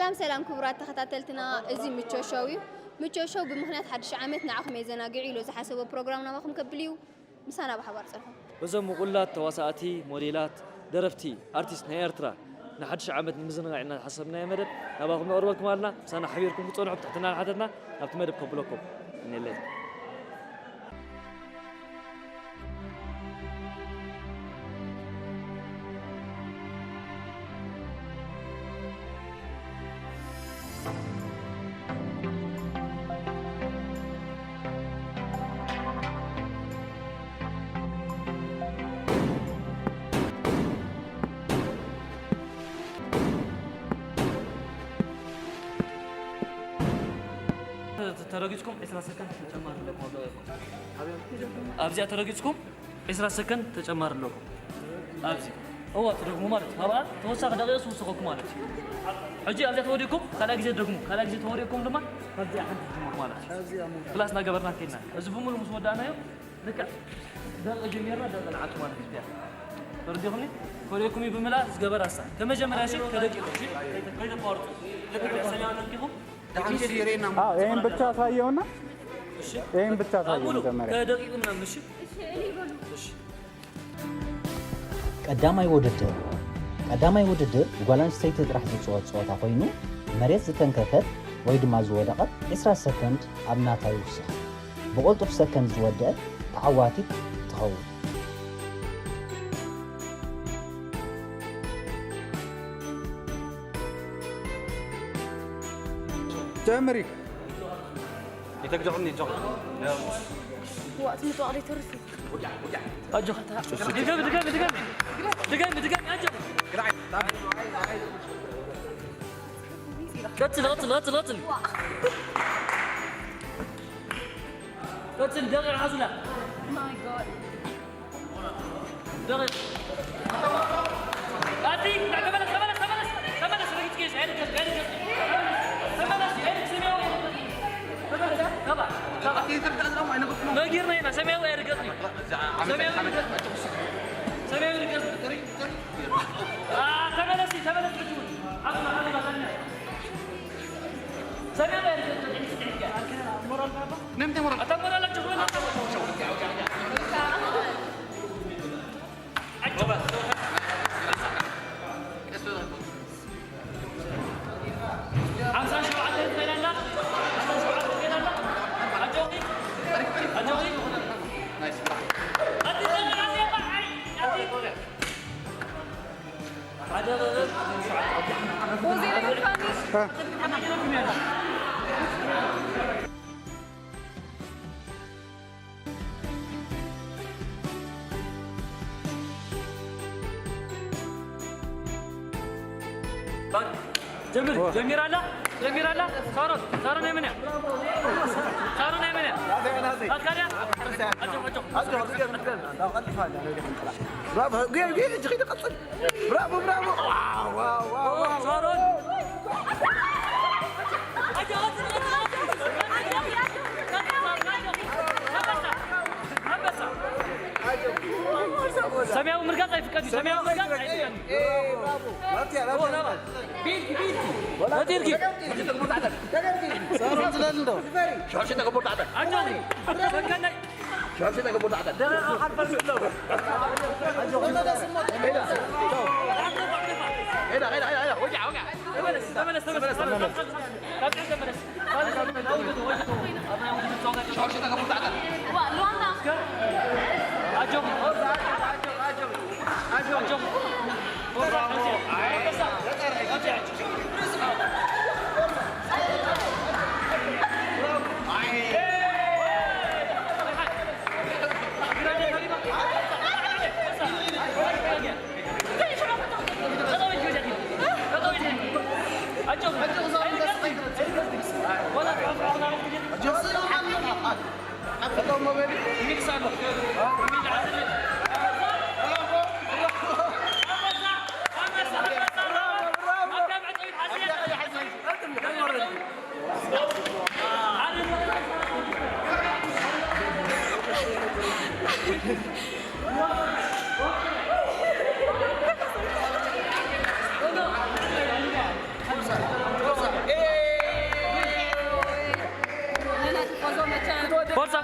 ሰላም ሰላም ክቡራት ተኸታተልትና፣ እዚ ምቾ ሾው እዩ። ምቾ ሾው ብምኽንያት ሓድሽ ዓመት ንዓኹም የዘናግዕ ኢሉ ዝሓሰቦ ፕሮግራም ናባኹም ከብል እዩ። ምሳና ብሓባር ጸንሑ። በዞም ምቑላት ተዋሳእቲ፣ ሞዴላት፣ ደረፍቲ፣ ኣርቲስት ናይ ኤርትራ ንሓድሽ ዓመት ንምዝንጋዕ ኢና ዝሓሰብናዮ መደብ ናባኹም ነቕርበልኩም ኣለና። ምሳና ሓቢርኩም ክጸንሑ ብትሕትና እናሓተትና ናብቲ መደብ ከብለኩም እኔለይ። ተረጊጽኩም ዕስራ ሰከንድ ተጨማሪ ኣለኩም። ኣብዚኣ ተረጊጽኩም ዕስራ ሰከንድ ተጨማሪ ኣለኩም። ኣብዚ እዋ ትደግሙ ማለት እዩ። ካብኣ ተወሳኺ ደቂቕ ትውስኸኩም ማለት እዩ። ሕጂ ኣብዚኣ ተወዲእኩም ካልኣይ ግዜ ትደግሙ። ካልኣይ ግዜ ተወዲእኩም ድማ ካብዚኣ ሓንቲ ትጅምሩ ማለት እዩ። ፕላስ እናገበርና ከይድና እዚ ብምሉእ ምስ ወዳእናዮ ልክዕ ደቂቕ ጀሚርና ደቂቕ ንዓቱ ማለት እዩ። ተረዲኹምኒ? ከሪእኩም እዩ ብምልኣት ዝገበር ኣሳ። ከመጀመርያ እሺ፣ ከደቂቑ እሺ፣ ከይተቋርጹ። ልክዕ ሰማያዊ ነኪኹም። ደሓን ሲሬና። አዎ፣ ይሄን ብቻ አሳየውና፣ እሺ፣ ይሄን ብቻ አሳየው ሙሉ መጀመሪያ። ከደቂቁ ምናምን፣ እሺ። እሺ። ቀዳማይ ውድድር። ቀዳማይ ውድድር ብጓል ኣንስተይቲ ጥራሕ ዝፅወት ፀወታ ኮይኑ፣ መሬት ዝተንከፈት ወይ ድማ ዝወደቐት ዕስራ ሰከንድ ኣብ ናታ ይውሰኽ። ብቕልጡፍ ሰከንድ ዝወደአት ተዓዋቲት ትኸውን። ጀምሪ። ይተግደዑኒ ጆ። ዋእ፣ ትምጡ ኣቕደይ ተርፍ። ኣጆ። ድገሚ፣ ድገሚ፣ ድገሚ። ድገሚ፣ ድገሚ፣ ኣጆ። ቀጽል፣ ቀጽል፣ ቀጽል፣ ቀጽል። ቀጽል፣ ደቂቕ ሓዙላ። My God። ደቂቕ። ኣቲ፣ ተመለስ፣ ተመለስ፣ ተመለስ፣ ተመለስ፣ ረጊጽ ጌሽ፣ ኣይርገጽ፣ ኣይርገጽ። ተመለስ፣ ኣይርገጽ፣ ሰማያዊ ኣይርገጽ። ተመለስ፣ ተባ፣ ተባ። ነጊርና ኢና፣ ሰማያዊ ኣይርገጽ እዩ። ሰማያዊ ኣይርገጽ። ሰማያዊ ኣይርገጽ። አ፣ ተመለሲ፣ ተመለስ፣ ሕጂ እውን። ኣቱላ፣ ኣቱላ፣ ተመለስ። ሰማያዊ ኣይርገጽ። ንምንታይ ሞራል? ኣታ ሞራል ኣጆ፣ ሞራል ኣጆ። ሓምሳ ሸውዓተ ኮይና ኣላ። ሓምሳ ሸውዓተ ኮይና ኣላ። ኣጆኺ። ኣጆኺ። ኣቲ ዘመን ኣቲ ኣባ ዓይ። ኣቲ ሓደ ረበብ። ጀምር፣ ጀሚራ ኣላ፣ ጀሚራ ኣላ። ሳሮን፣ ሳሮን ናይ መን እያ? ሳሮን ናይ መን እያ? ናትካ ድያ? ኣጆ፣ ኣጆ። ብራቮ፣ ጌ-፣ ጌ-፣ ሕጂ ኸይደ ቀጽል። ብራቮ፣ ብራቮ። ዋው፣ ዋው፣ ዋው፣ ዋው። ሳሮን። ሰማያዊ ምርጋጽ ኣይፍቀድ እዩ። ሰማያዊ ምርጋጽ ኣይፍቀድ እዩ። ናትያ፣ ናትያ። ናትያ። ናትያ። ሳሮን ዝለል እንዶ። ኣጆኺ። ሰከንዳይ። ሻሽ ተቀቦ ታዕታ። ደረራ ሓልፈል ዝብለው። ሄዳ፣ ሄዳ፣ ሄዳ፣ ሄዳ፣ ወዲያ፣ ወዲያ። ተመለስ፣ ተመለስ፣ ተመለስ፣ ተመለስ። ሻሽ ተቀቦ ታዕታ። ኣጆኺ። ኣጆኺ።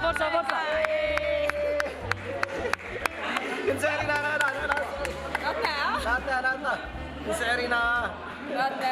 ፎርሳ፣ ፎርሳ። ክንስዕር ኢና፣ ና፣ ና፣ ና፣ ና። ናታ፣ ናታ፣ ናታ። ክንስዕር ኢና። ናታ።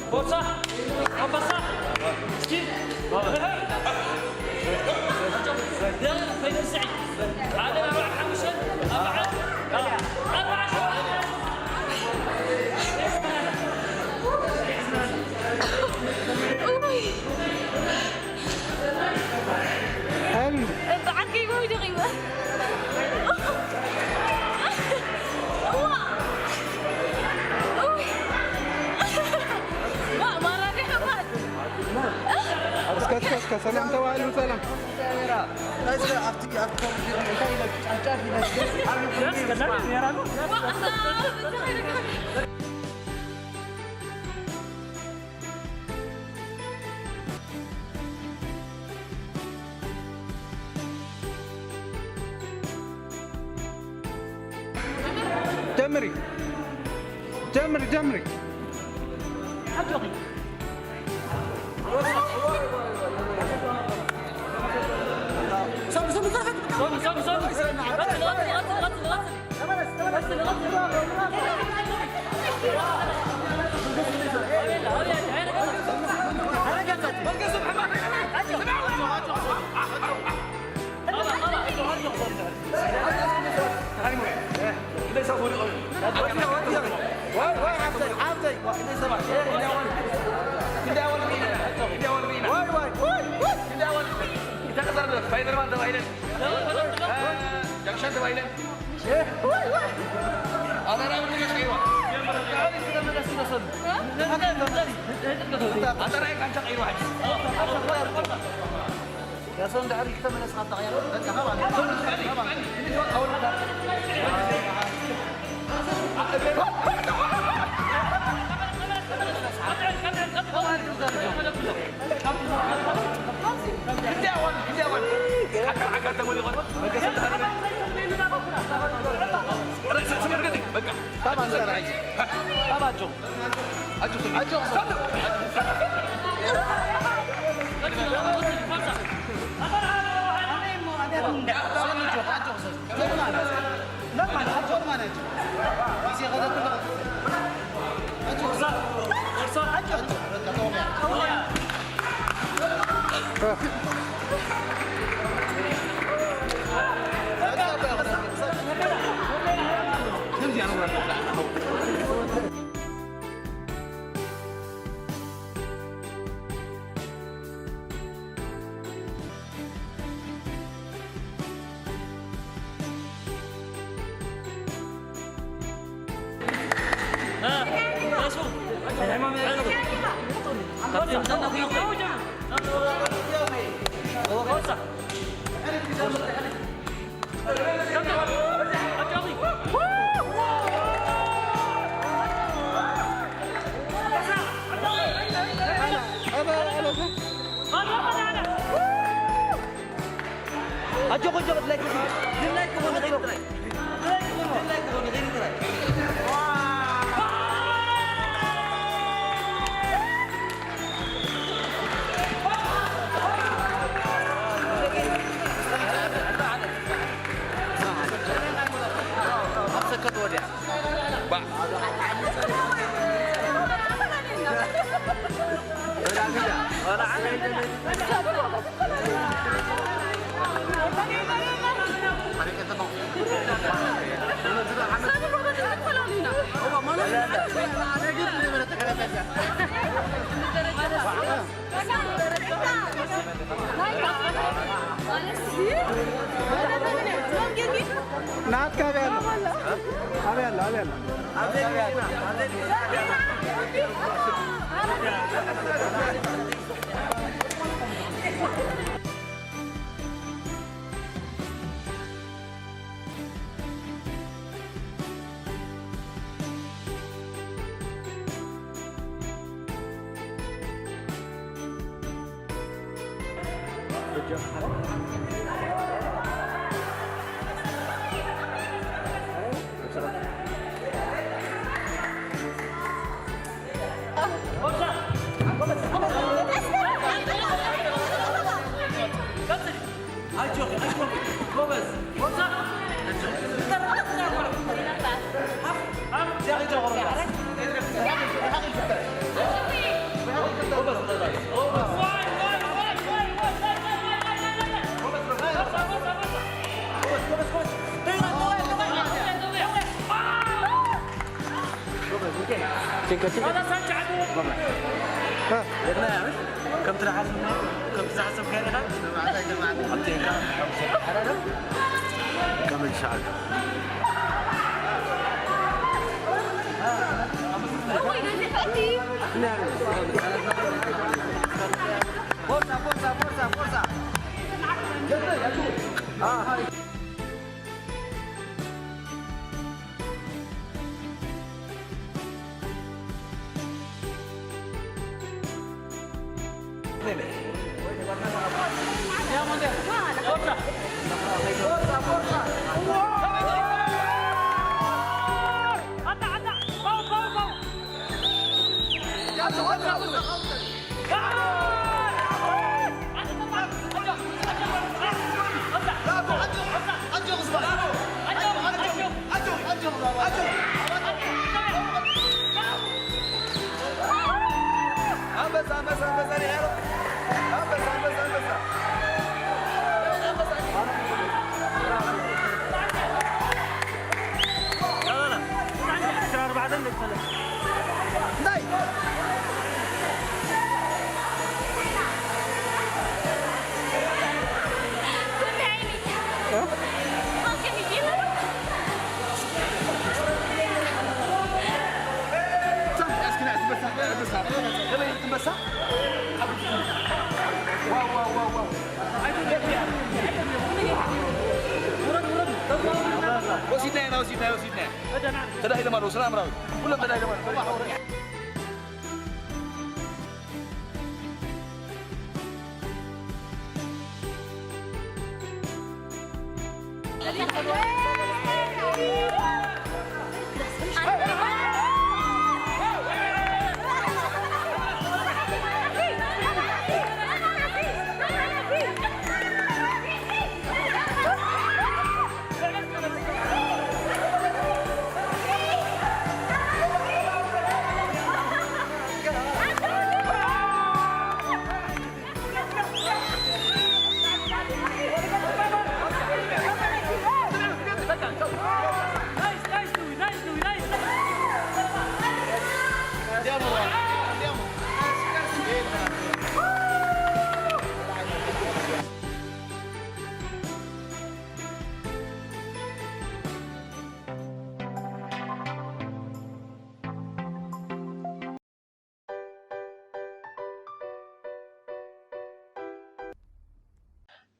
ፎርሳ፣ ኣንበሳ፣ እስኪ፣ ደቂቕ ፈይተስዒ፣ ሓደ ኣርባዓ ሓሙሽተ፣ ኣርባዓ፣ ኣርባዓ ሸውዓተ። በዓል ከይቦይ ደቂበ። እዋ። እውይ። ዋ፣ ማራ ዲኻ ባል? እስከ፣ እስከ፣ እስከ፣ ሰላም ተባሃሉ፣ ሰላም። ዋ፣ እዛ፣ እዛ፣ ጀምሪ፣ ጀምሪ፣ ጀምሪ። ስፓይደርማን ተባሂለን፣ ጃክሰን ተባሂለን። ኣበራ ብትገሽ ቀይዋ። ኣበራ ጋንቻ ቀይዋ። ያሰው እንደ አሪክ ተመለስ። አጣያ በቃ ሀባ ጆኾ ጆኾ ድላይ ክኾን ድላይ ክኾን ንገይሩ ጥራይ ድላይ ክኾን ድላይ ክኾን ንገይሩ ጥራይ ናትካ ኣበይ ኣሎ? ኣበይ ኣሎ? ኣበይ ኣሎ? ቲንከ ቲንከ ከምቲ ዝሓሰብካዮ ኢኻ። ከም እንሻኣላ ወሲድናዮ ኢና፣ ወሲድናዮ፣ ወሲድናዮ። ተዳሂሎም ኣለዉ፣ ሰላም ራዊት። ኩሎም ተዳሂሎም ኣለዉ።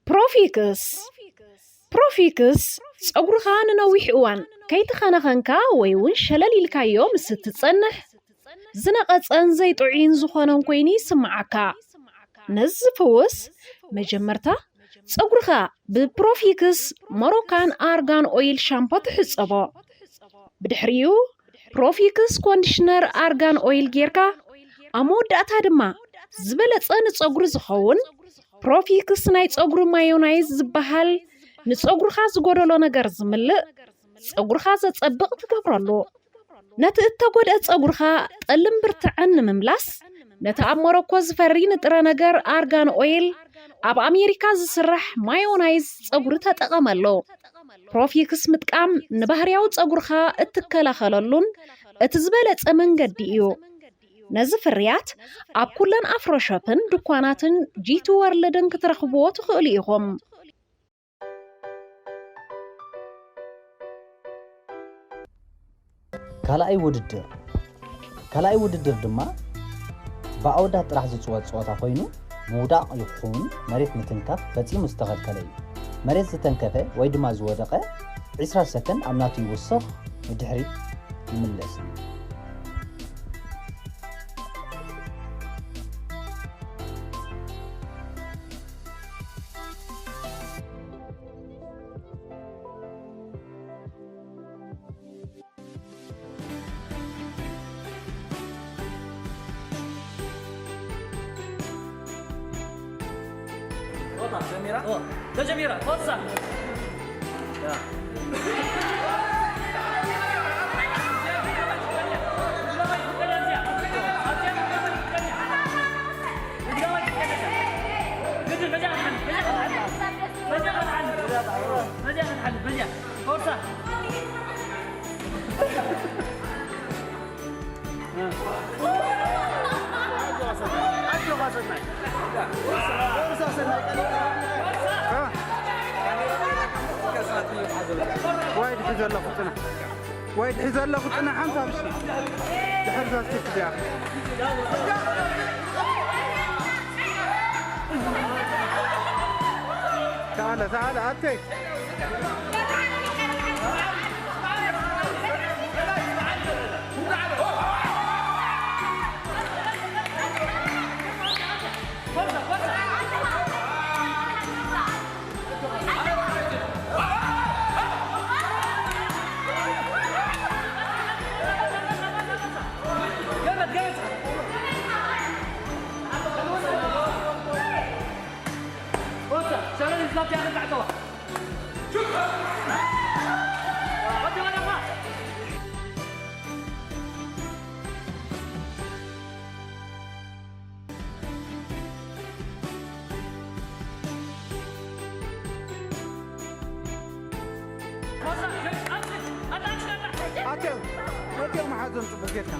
ፕሮፊክስ። ፕሮፊክስ ጸጉርኻ ንነዊሕ እዋን ከይተኸናኸንካ ወይ እውን ሸለል ኢልካዮ ምስ እትጸንሕ፣ ዝነቐጸን ዘይጥዑይን ዝኾነን ኮይኑ ይስምዓካ። ነዚ ዝፍውስ መጀመርታ ጸጉርኻ ብፕሮፊክስ ሞሮካን ኣርጋን ኦይል ሻምፖ ትሕጸቦ። ብድሕሪኡ ፕሮፊክስ ኮንዲሽነር ኣርጋን ኦይል ጌርካ ኣብ መወዳእታ ድማ ዝበለጸ ንጸጉሪ ዝኸውን ፕሮፊክስ ናይ ጸጉሪ ማዮናይዝ ዝበሃል ንጸጉርኻ ዝጎደሎ ነገር ዝምልእ ጸጉርኻ ዘጸብቕ ትገብረሉ። ነቲ እተጎድአ ጸጉርኻ ጠልን ብርትዐን ንምምላስ ነቲ ኣብ ሞሮኮ ዝፈሪ ንጥረ ነገር ኣርጋን ኦይል ኣብ ኣሜሪካ ዝስራሕ ማዮናይዝ ጸጉሪ ተጠቐመሉ። ፕሮፊክስ ምጥቃም ንባህርያዊ ጸጉርኻ እትከላኸለሉን እቲ ዝበለጸ መንገዲ እዩ። ነዚ ፍርያት ኣብ ኩለን ኣፍሮሾፕን ድኳናትን ጂቲ ወርልድን ክትረኽብዎ ትኽእሉ ኢኹም። ካልኣይ ውድድር ካልኣይ ውድድር ድማ ብኣወዳት ጥራሕ ዝፅወት ፀወታ ኮይኑ ምውዳቕ ይኹን መሬት ምትንካፍ ፈፂሙ ዝተኸልከለ እዩ። መሬት ዝተንከፈ ወይ ድማ ዝወደቐ ዒስራ ሰከንድ ኣብ ናቱ ይውስኽ፣ ንድሕሪት ይምለስ እዩ። ዋይድ ሒዘ ኣለኹ ፅና ዋይድ ሒዘ ኣለኹ ፅና ሓምሳ ብሺ ድሕር ዛስቲክ እዚኣ ሰኣለ ሰኣለ ኣተይ ኣትዮም ኣትዮም መሓዞም ፅቡቅ ጌርካ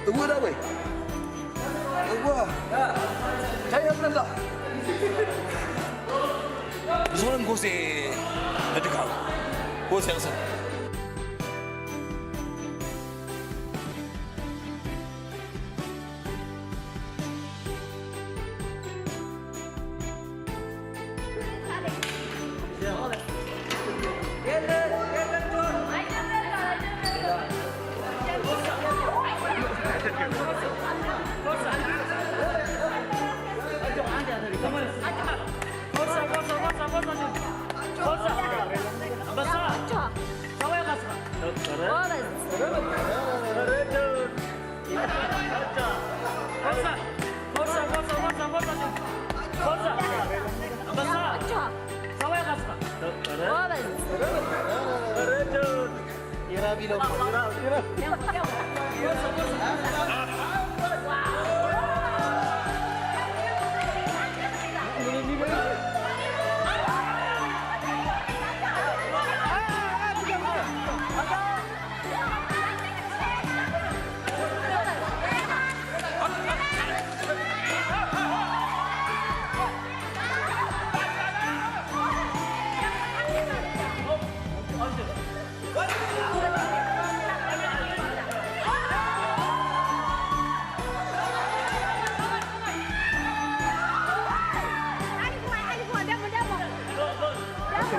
እወ ዳወይ እወ እንታይ የብለላ ዝኾነ ንጎሴ ነድካው ጎሴ ቅሰን ጎበዝ።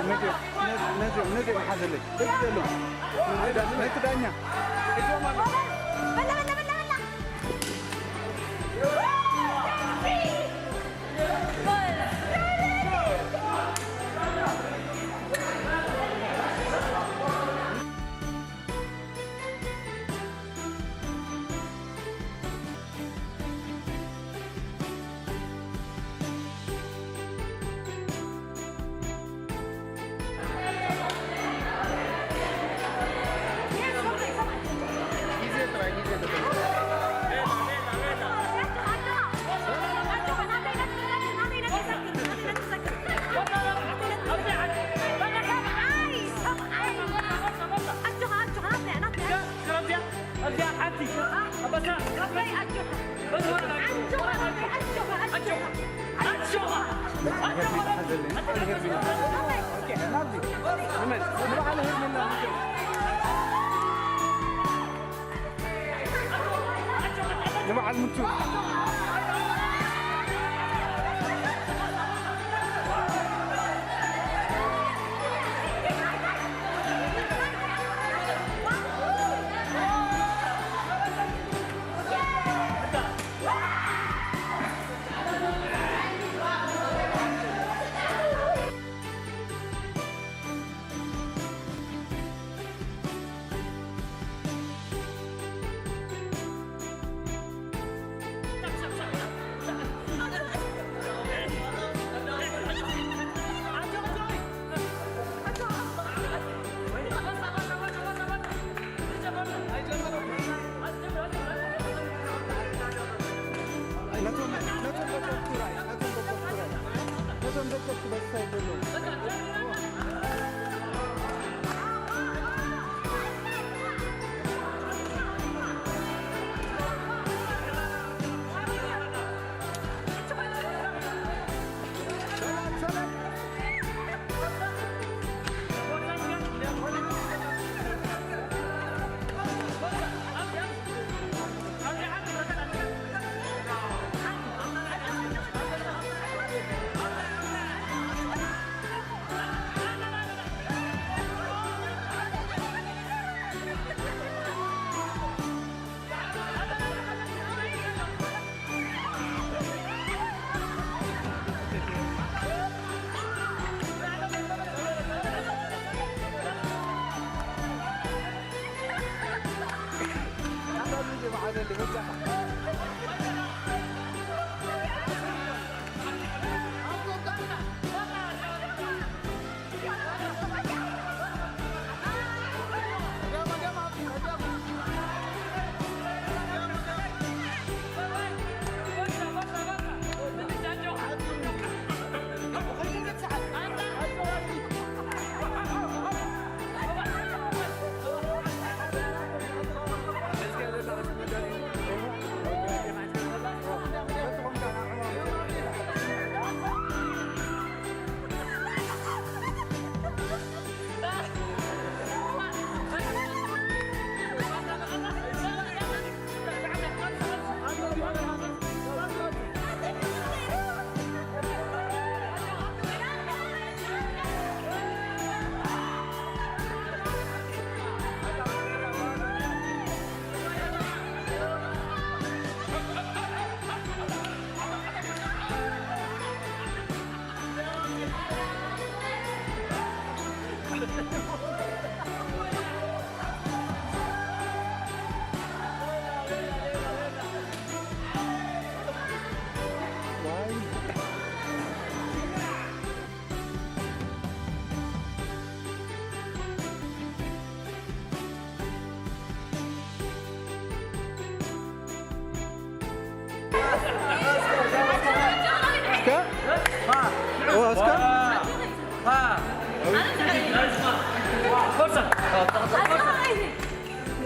ነዚ፣ ነዚ፣ ነዚ፣ ነዚ ይሓዘለይ። ነዚ ዘሎ። ነዚ ዳ-፣ ነቲ ዳኛ። እዞም ኣለዉ። ንበዓል ምቹ። ነቶም፣ ነቶም ደቀብቲ ራይ፣ ነቶም ደቀብቲ ራይ፣ ነቶም ደቀብቲ በሳይ ዘለዉ።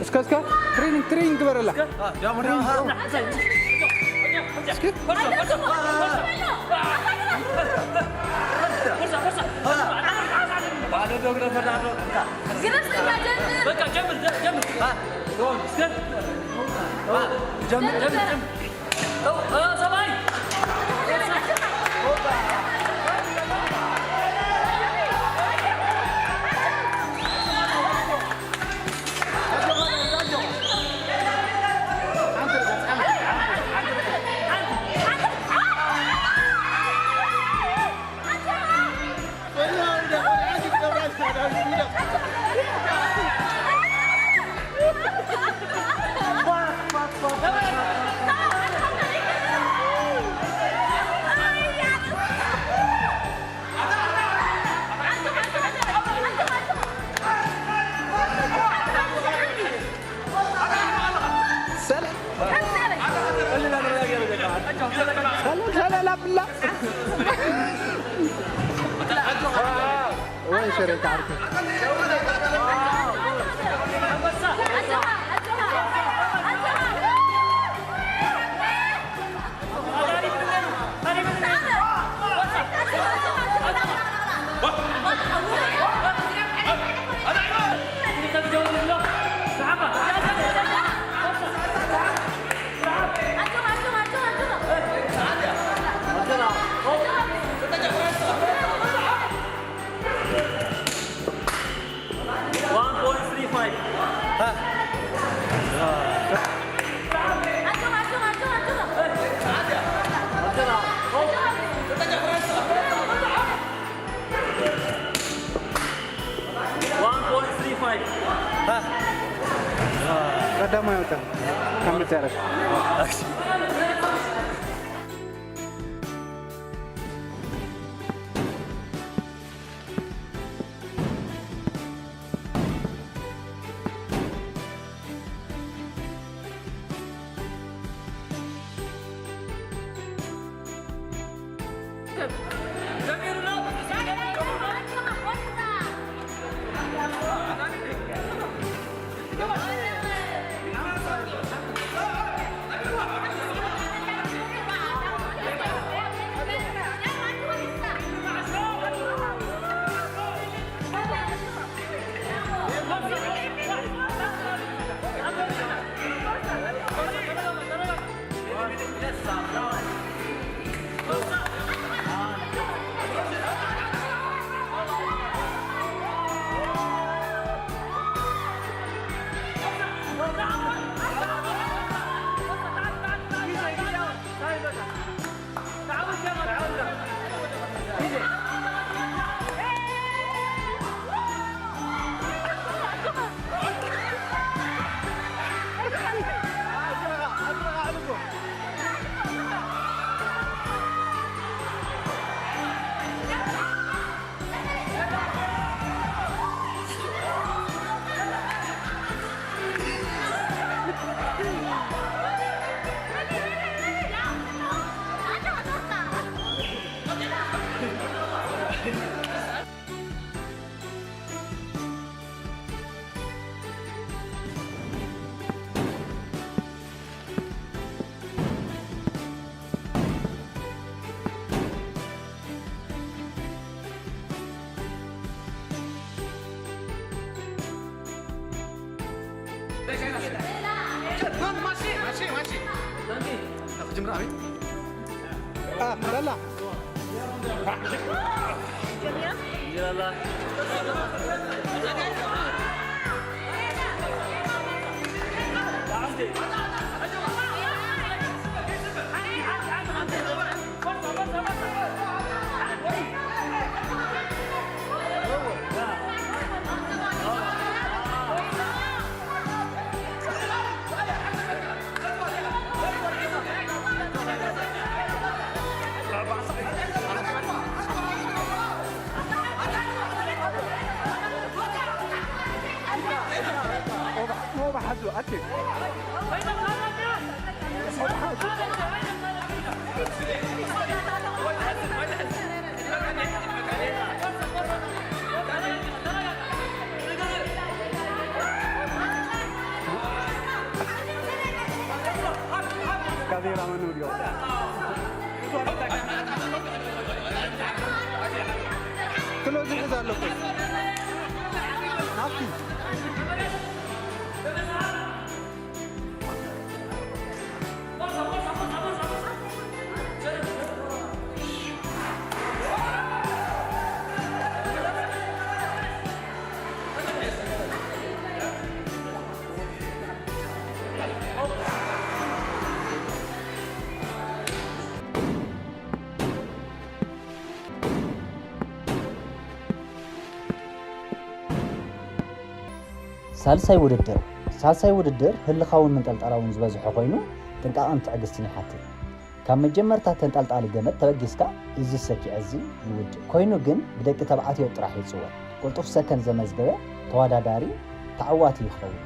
እስከ እስከ ትሬኒንግ ትሬኒንግ ግበረላ። እስከ ሰላም ሰላም ሰላም። ወይ ሽሬ ካርኩ። One point three five. One point three five. ቀዳማይ ወጣ ካብ መጨረሻ። ራመን ነው ዲዮ ክሎዝ ይሕዝ ኣሎ እኮ። ናብቲ ሳልሳይ ውድድር። ሳልሳይ ውድድር ህልኻውን መንጠልጠላውን ዝበዝሖ ኮይኑ፣ ጥንቃቐን ትዕግስትን ይሓትት። ካብ መጀመርታ ተንጠልጣሊ ገመድ ተበጊስካ፣ እዚ ሰኪዐ እዚ ይውድእ። ኮይኑ ግን ብደቂ ተባዕትዮ ጥራሕ ይጽወት። ቅልጡፍ ሰከንድ ዘመዝገበ ተወዳዳሪ ተዓዋቲ ይኸውን።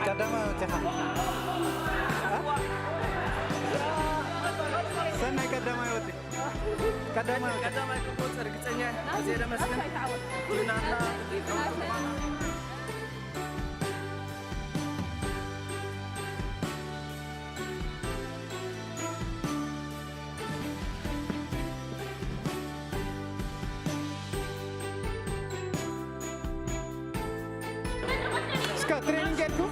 ቀዳማይ ወፂኻ። ሰናይ ቀዳማይ ወፂ። ቀዳማይ ወፂ። ቀዳማይ ክወፅእ ርግፀኛ እየ። ኣዜ ደመስግን። ይናና እስካ ትሬኒንግ ጌርኩም?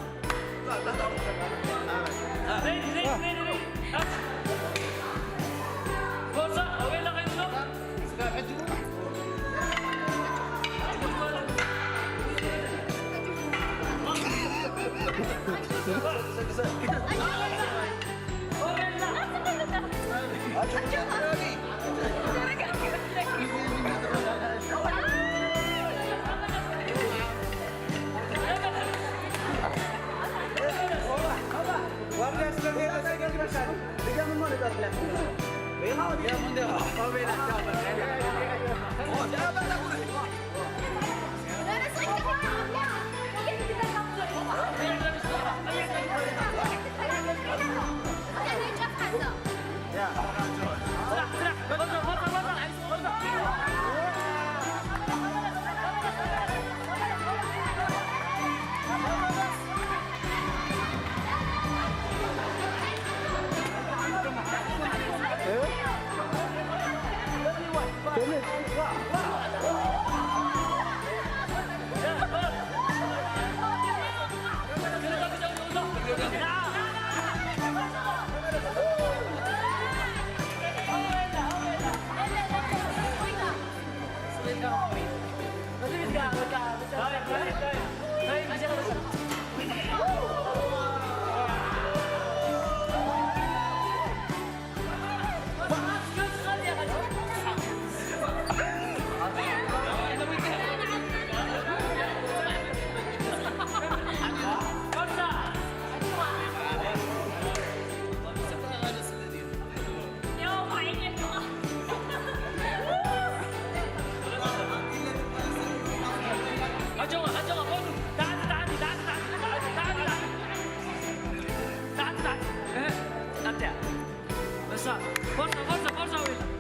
Forza, forza, forza, Will.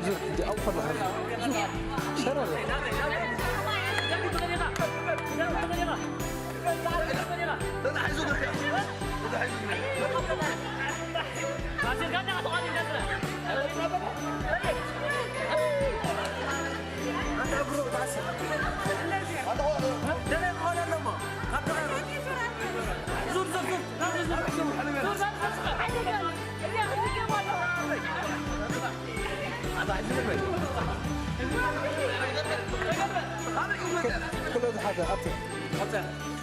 Zut, die Opfer noch. Zut, Sarah.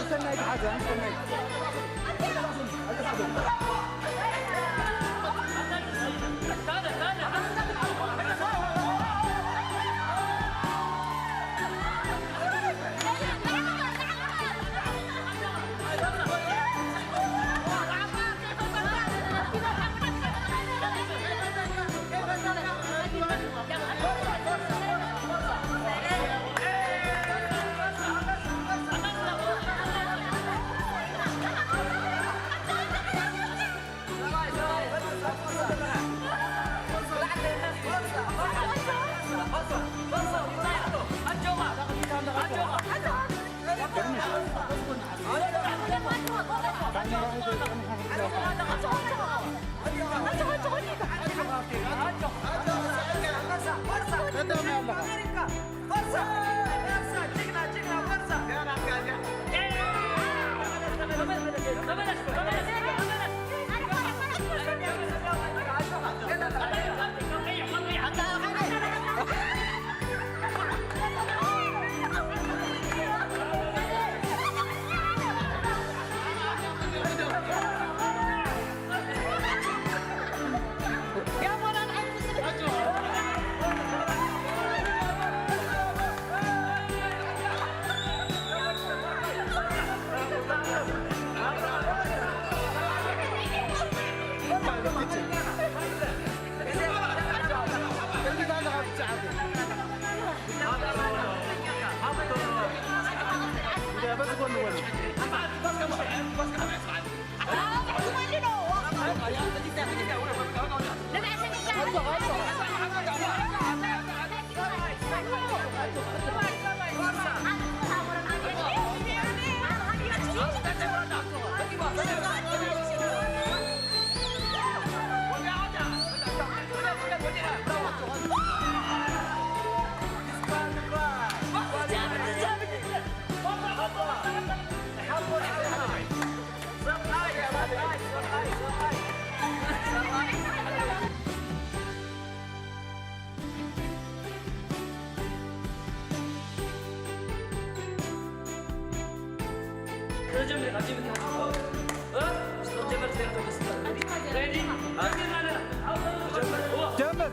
ሰናይ ተሓዘ፣ ሰናይ። ጀምር።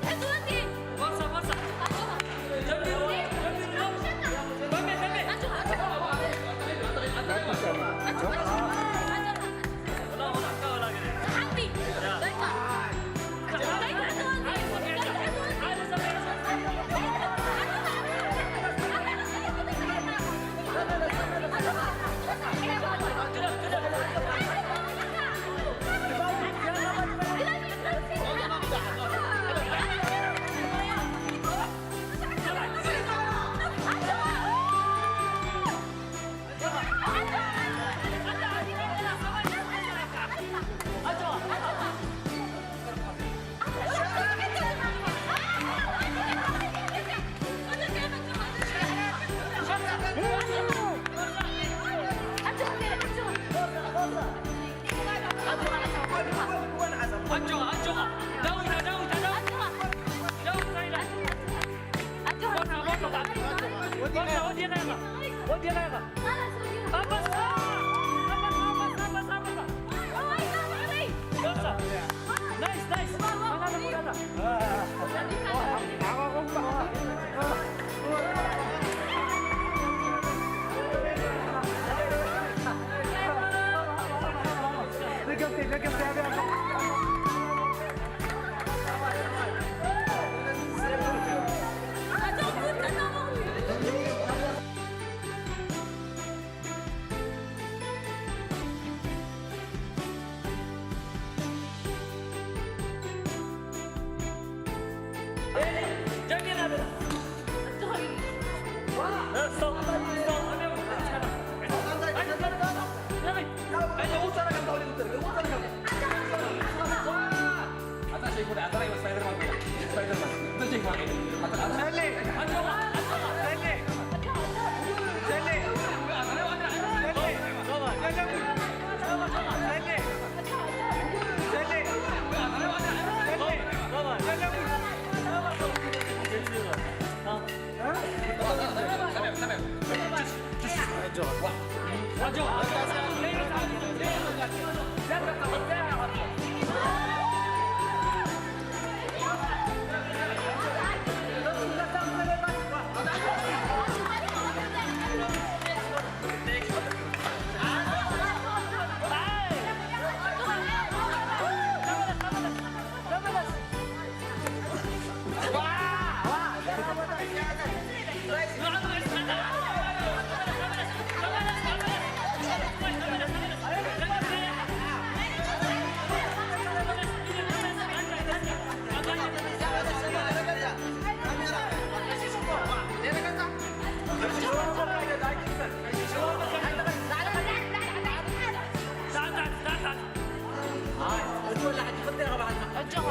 ኣጆኻ።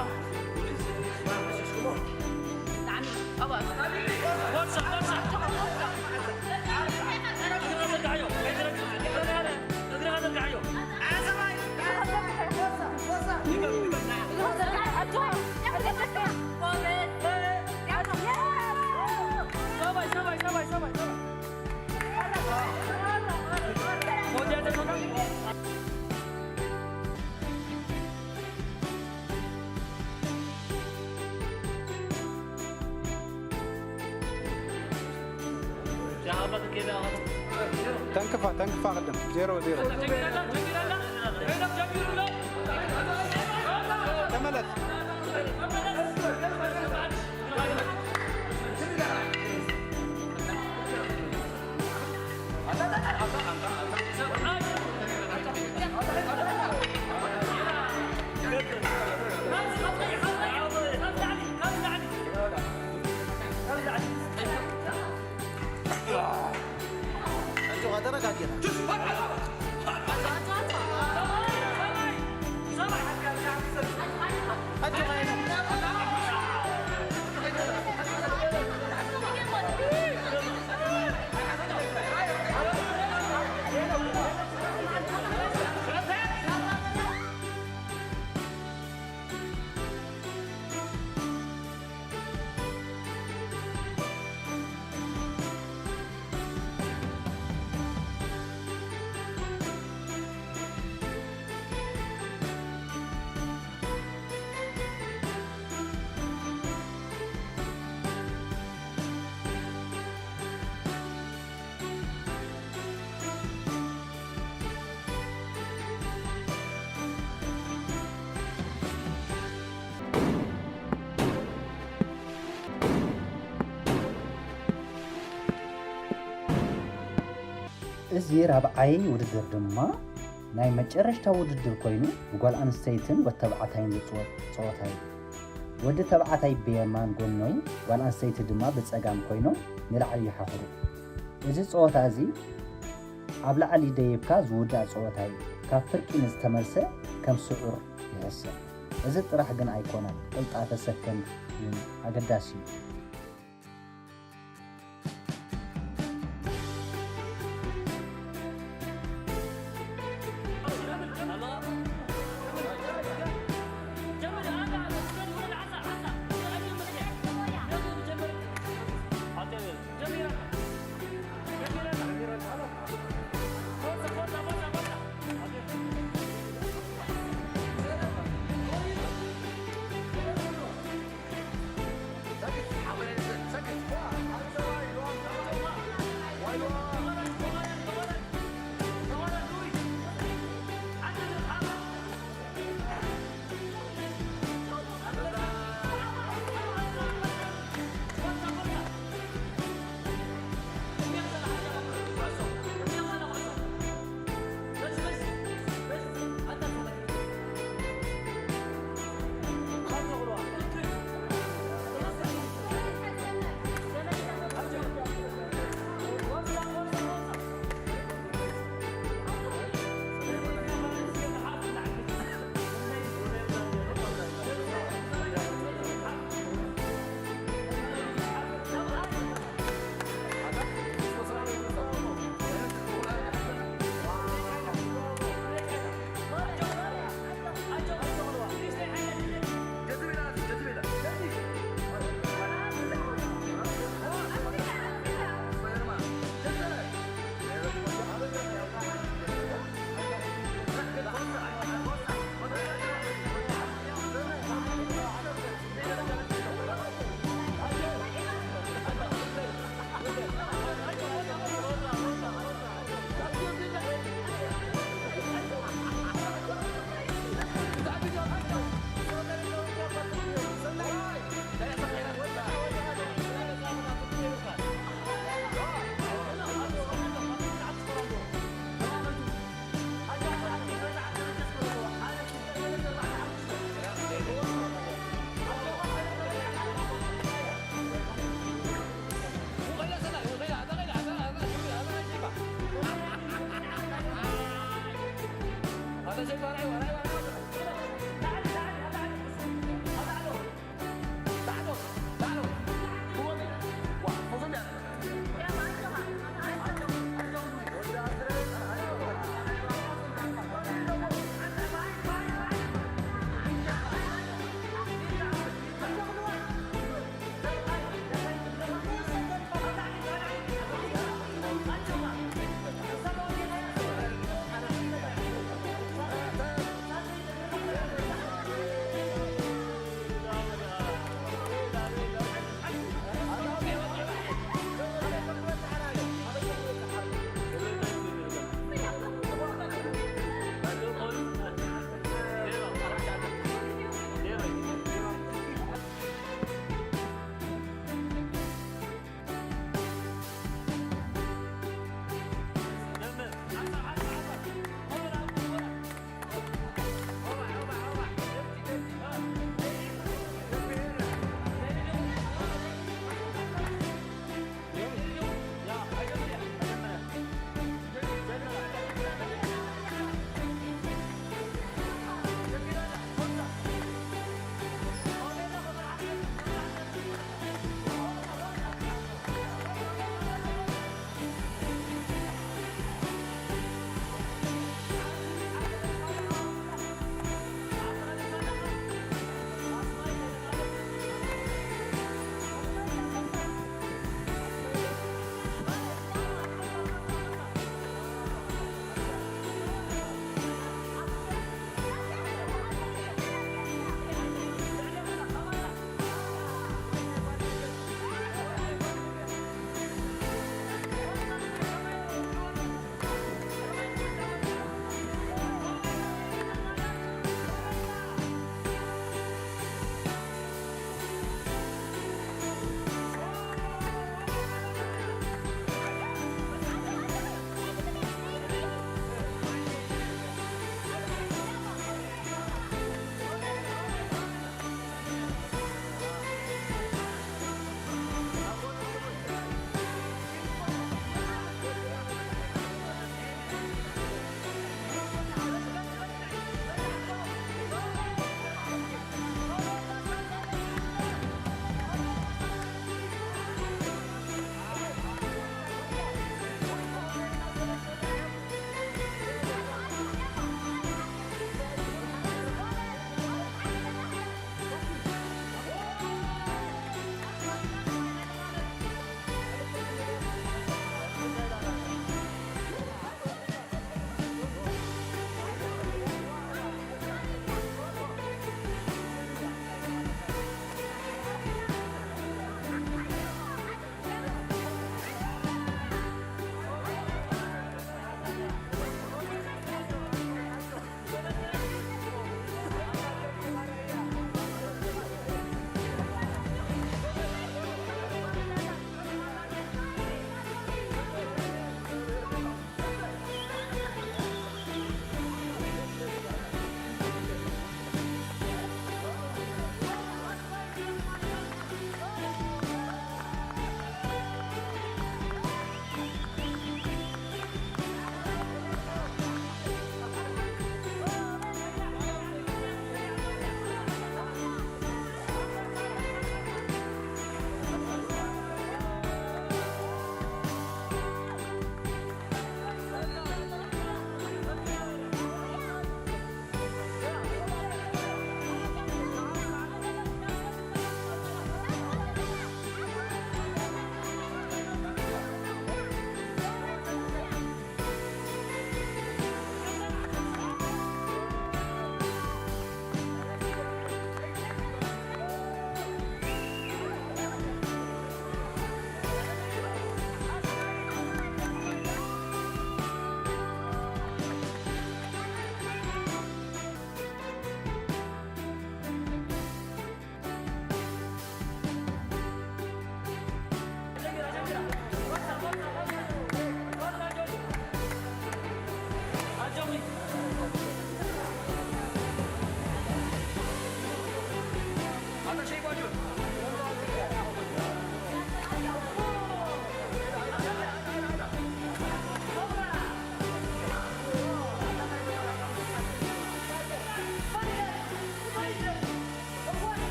ብጣዕሚ፣ ኣባ። ቦርሳ፣ ቦርሳ። ኣጆኻ፣ ቦርሳ። እግርኻ ዘርግሓዮ፣ እግርኻ ዘርግሓዮ። እግርኻ ዘርግሓዮ፣ ኣጆኻ። ሰባይ፣ ሰባይ፣ ሰባይ፣ ሰባይ፣ ሰባይ። ተንክፋ፣ ተንክፋ ቅድም። ዜሮ፣ ዜሮ። ተመለስ። ኣጆኻ፣ ተረጋጊኻ። ኣጆኻ፣ እዚ ራብዓይ ውድድር ድማ ናይ መጨረሽታ ውድድር ኮይኑ፣ ብጓል ኣንስተይትን ወዲ ተባዕታይን ዝጽወት ጸወታ እዩ። ወዲ ተባዕታይ ብየማን ጎኖይ፣ ጓል ኣንስተይቲ ድማ ብጸጋም ኮይኖም ንላዕሊ ይሓኽሩ። እዚ ጸወታ እዚ ኣብ ላዕሊ ደይብካ ዝውዳእ ጸወታ እዩ። ካብ ፍርቂ ንዝተመልሰ ከም ስዑር ይሕሰብ። እዚ ጥራሕ ግን ኣይኮነን፣ ቅልጣፈ ሰከንድ እውን ኣገዳሲ እዩ።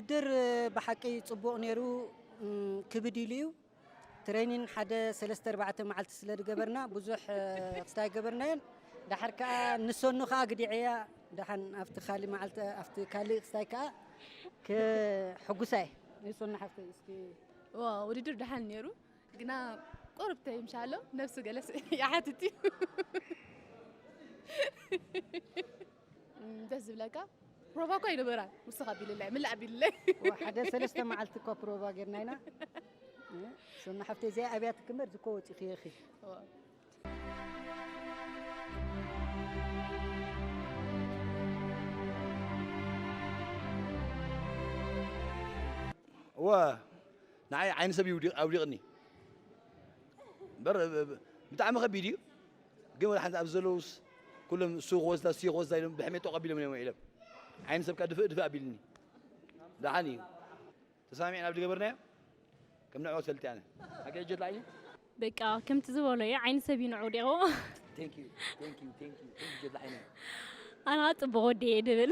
ውድድር ብሓቂ ጽቡቕ ነይሩ። እም፣ ክብድ ኢሉ እዩ። ትሬኒን ሓደ ሰለስተ ኣርባዕተ መዓልቲ ስለ ዝገበርና ብዙሕ፣ እ፣ ክስታይ ገበርናዮን። ደሓር ከኣ ንሶኑ ከኣ ግዲዐያ። ደሓን ኣብቲ ካልእ መዓልቲ፣ ኣብቲ ካልእ ክስታይ ከኣ ክሕጉሳ እየ። ንሶኑ ሓፍተይ እስኪ። ዋ፣ ውድድር ደሓን ነይሩ። ግና ቁሩብ ተይምሻሎ ነብሲ ገለስ ይሓትት እዩ። እም፣ ደስ ዝብለካ ፕሮቫ እኳ ኣይነበራን። ንስኻ ኣቢልለይ፣ ምልእ ኣቢልለይ። ዋ፣ ሓደ ሰለስተ መዓልቲ እኳ ፕሮቫ ጌርና ኢና። እ፣ ሶና ሓፍተይ እዚኣ ኣብያ ትክመር ዝኮ ወፂኺ ኢኺ። ዋ። እወ፣ ንዓይ ዓይኒ ሰብ ይውዲቕ-፣ ኣውዲቕኒ። በር-፣ ብ-፣ ብ-፣ ብጣዕሚ ከቢድ እዩ። ግን ወላ ሓንቲ ኣብዚ ዘለውስ ኩሎም እሱ ክወስዳ፣ እሱ ክወስዳ ኢሎም ብሕሜት ጠቕ ኣቢሎም እዮም ውዒሎም። ዓይኒ ሰብ ከኣ ድፍእ ድፍእ ኣቢልኒ። ደሓን እዩ። ተሰማሚዕና ኣብ ዝገበርናዮ ከም ንዕወት ፈልጥ ኣነ። ሓቂ ጀት ላዕሊ? በቃ ከምቲ ዝበሎ እዩ፣ ዓይኒ ሰብ እዩ ንዑ ዲቑ። Thank you, thank you, thank you, thank you ጀት ላዕሊ። ኣና ጽቡቕ ወዲ እየ ድብል።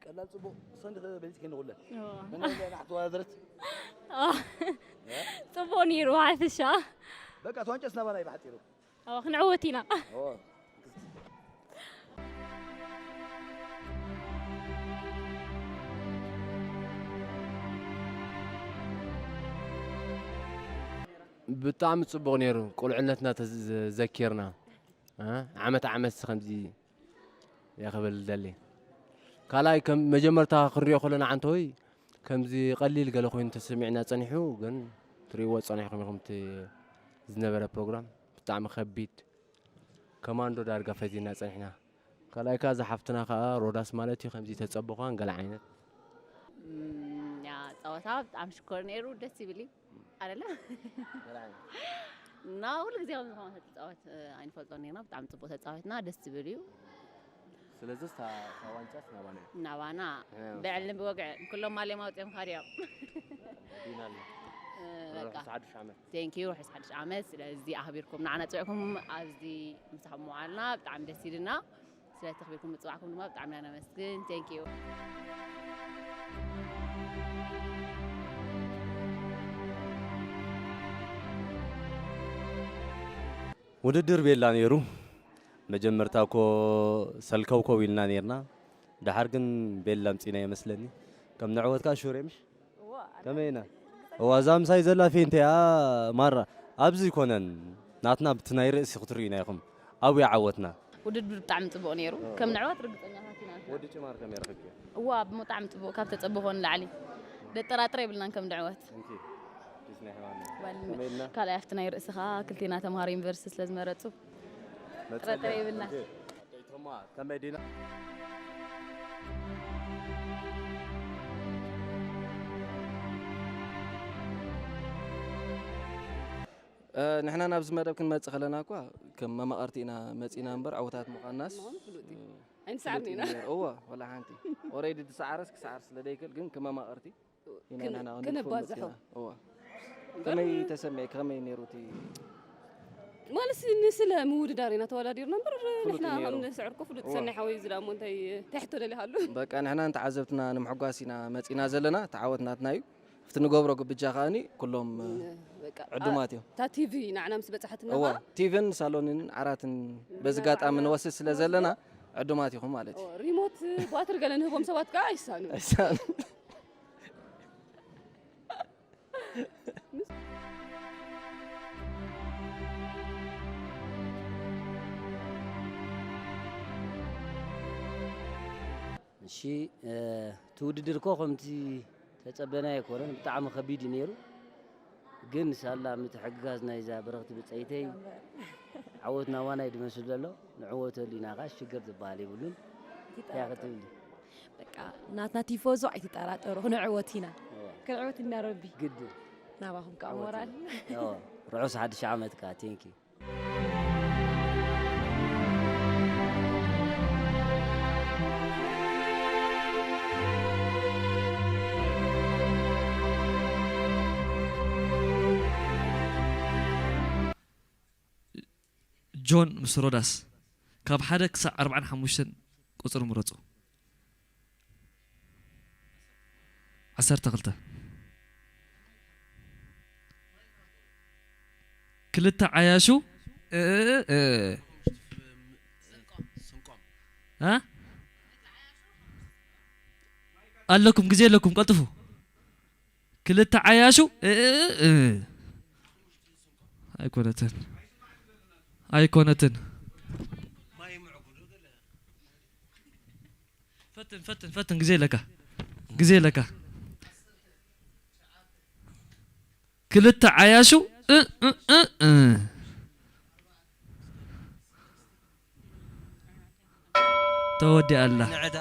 ቀላል ጽቡቕ ሰንዲ በሊጽ ከንጉለ። ኦ። መን ናሕቲ ተወዳደረት? ኦ። እ? ጽቡቕ ነይሩ፣ ሓፈሻ። በቃ፣ እቲ ዋንጫስ ናባና እዩ ብሓጺሩ። ኦ፣ ክንዕወት ኢና። ኦ። ብጣዕሚ ጽቡቕ ነይሩ። ቁልዕነትና ተዘ-፣ ዘኪርና። እ? ዓመት ዓመት ከምዚ እየ ክብል ዝደሊ። ካልኣይ፣ ከም መጀመርታ ክንሪኦ ከለና ዓንተወይ ከምዚ ቀሊል ገለ ኮይኑ ተሰሚዕና ጸኒሑ፣ ግን ትሪእዎ ጸኒሕኩም ኢኹም እቲ ዝነበረ ፕሮግራም። ብጣዕሚ ከቢድ፣ ከማንዶ ዳርጋ ፈዚና ጸኒሕና። ካልኣይ ከኣ እዛ ሓፍትና ከኣ ሮዳስ ማለት እዩ ከምዚ ተጸበዃን ገለ ዓይነት። እም፣ ያ ጸወታ ብጣዕሚ ሽኮር ነይሩ፣ ደስ ይብል እዩ። ኣደለ? ገለ ዓይነት። እና ኩሉ ግዜ ከምዚ ዝኾነ ተጻወት፣ እ፣ ኣይንፈልጦን ኔርና። ብጣዕሚ ጽቡቕ ተጻዊትና፣ ደስ ዝብል እዩ። ስለዚ እታ፣ እታ ዋንጫስ ናባና እያ። ናባና። እ፣ ብዕልን ብወግዕን ኩሎም ማልዮም ኣውጺኦም ካድዮም። ዲና ኣሎ። እ፣ በቃ። ርሑስ ሓድሽ ዓመት። Thank you፣ ርሑስ ሓድሽ ዓመት። ስለዚ ኣኽቢርኩም ንዓና ጽውዕኩም ኣብዚ ምሳኹም ምውዓልና ብጣዕሚ ደስ ኢሉና። ስለ ተኽቢርኩም ምጽዋዕኩም ድማ ብጣዕሚ ኢና ነመስግን። Thank you። ውድድር ቤላ ነይሩ። መጀመርታ እኮ ሰልከውከው ኢልና ነይርና። ደሓር ግን ቤላ ኣምጺና ይመስለኒ። ከም ንዕወት ከኣ ሹር እየ ምሽ? እዋ፣ ከመይ ኢና? እዋ፣ እዛ ምሳይ ዘላ ፌንት እያ ማራ። ኣብዚ ይኮነን ናትና ብቲ ናይ ርእሲ ክትርእዩና ኢኹም። ኣብኡ ይዓወትና። ውድድር ብጣዕሚ ጽቡቕ ነይሩ። እዋ። ከም ንዕወት ርግጸኛታት ኢና። ወዲ ጭማር ከመይ ረኺብክዮ? እዋ፣ ብጣዕሚ ጽቡቕ፣ ካብ ተጸበኾ ንላዕሊ። ደጠራጥር የብልናን ከም ንዕወት። እንኪ፣ ኪስ ናይ ሕማም። ዋል-፣ ከመይ ኢልና? ካልኣይ ኣብቲ ናይ ርእሲ ከኣ ክልቴና ተምሃሮ ዩኒቨርሲቲ ስለ ዝመረጹ መጸለያ። ጥርጥር የብልና። እንኪ። ኣደይቶማ፣ ከመይ ዲና? እ፣ ንሕና ናብዚ መደብ ክንመጽእ ከለና እኳ ከም መማቕርቲ ኢና መጺና እምበር፣ ዕዉታት ምዃንናስ፣ ምዃኑ ፍሉጥ እዩ። እ፣ ኣይንሰዓርን ፍሉጥ ኢና። እዩ ነይሩ። እወ፣ ወላ ሓንቲ። ኦሬዲ ዝሰዓረስ ክሰዓር ስለ ደይክእል፣ ግን ከም መማቕርቲ ኢና ግን ንሕና ክንድፎ ከነባዝሖ። መጺና። እወ። እምበር ከመይ ተሰሚዐ? ከመይ ነይሩ እቲ ማለት ንስለ ምውድዳር ኢና ተወዳዲርና እምበር ፍሉጥ ንሕና እዩ ነይሩ። ከም ንስዕር እኮ ፍሉጥ እወ። ሰናይ ሓወይ እዚ ደኣ እሞ እንታይ፣ እንታይ ሕቶ ደሊኻ ኣሎ? በቃ ንሕና ንተዓዘብትና ንምሕጓስ ኢና መጺና ዘለና። እቲ ዓወት ናትና እዩ። ኣብቲ ንገብሮ ግብጃ ከኣኒ ኩሎም ን-፣ በቃ፣ ዕዱማት እዮም። እታ ቲቪ ንዓና ምስ በጻሓትና እወ፣ ከኣ ቲቪን ሳሎንን ዓራትን በዚ ኣጋጣሚ ንወስድ ስለ ዘለና ዕዱማት ኢኹም ማለት እዩ። ኦ፣ ሪሞት ባትሪ ገለ ንህቦም ሰባት ከኣ ኣይሳኑ። ኣይሳኑ። እሺ፣ እ፣ እቲ ውድድር እኮ ከምቲ ተጸበናዮ ኣይኮነን፣ ብጣዕሚ ከቢድ እዩ ነይሩ። ግን ሳላ ምትሕግጋዝ ናይዛ ብርኽቲ ብጸይተይ ዓወት ናባና እዩ ዝመስል ዘሎ። ንዕወተሉ ኢና፣ ካሽ ሽግር ዝበሃል የብሉን። እንታይ ክትብሊ? በቃ ናትና ቲፎዞ ኣይትጠራጠሩ፣ ክንዕወት ኢና። እዋ። ክንዕወት ኢና ረቢ። ግድን። ናባኹም ከዓ ዓወት ሞራል። ኢና። እዋ። ርሑስ ሓድሽ ዓመት ከዓ። ቴንኪዩ። ጆን ምስ ሮዳስ፣ ካብ ሓደ ክሳዕ ኣርባዓን ሓሙሽተን ቁጽሪ ምረጹ። ዓሰርተ ክልተ። ክልተ ዓያሹ እ፣ እ፣ እ፣ እ? ኣለኩም፣ ግዜ ኣለኩም፣ ቀልጥፉ። ክልተ ዓያሹ እ፣ እ፣ እ፣ እ። ኣይኮነትን፣ ኣይኮነትን። ፈትን፣ ፈትን፣ ፈትን፣ ግዜ ኣለካ፣ ግዜ ኣለካ። ክልተ ዓያሹ እ፣ እ፣ እ፣ እ። ተወዲኣ ኣላ። ንዕዳ።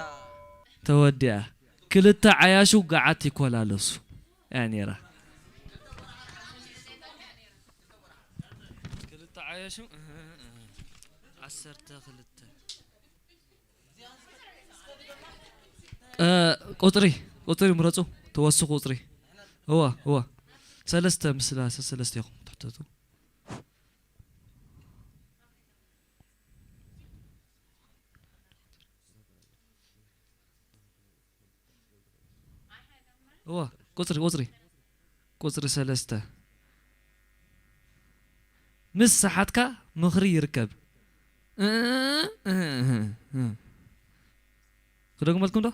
ተወዲኣ። ክልተ ዓያሹ ገዓት ይኮላለሱ። እያ ነይራ። ክልተ ዓያሹ፣ እህ፣ እህ፣ ዓሰርተ ክልተ። እ፣ ቁጽሪ፣ ቁጽሪ ምረጹ፣ ትወስኹ ቁጽሪ። እዋ፣ እዋ። ሰለስተ ምስ ሰለስተ ኢኹም ትሕተቱ። እዋ፣ ቁጽሪ፣ ቁጽሪ፣ ቁጽሪ ሰለስተ። ምስ ሰሓትካ ምኽሪ ይርከብ። እ፣ እ፣ እ፣ እ። ክደግመልኩም ዶ?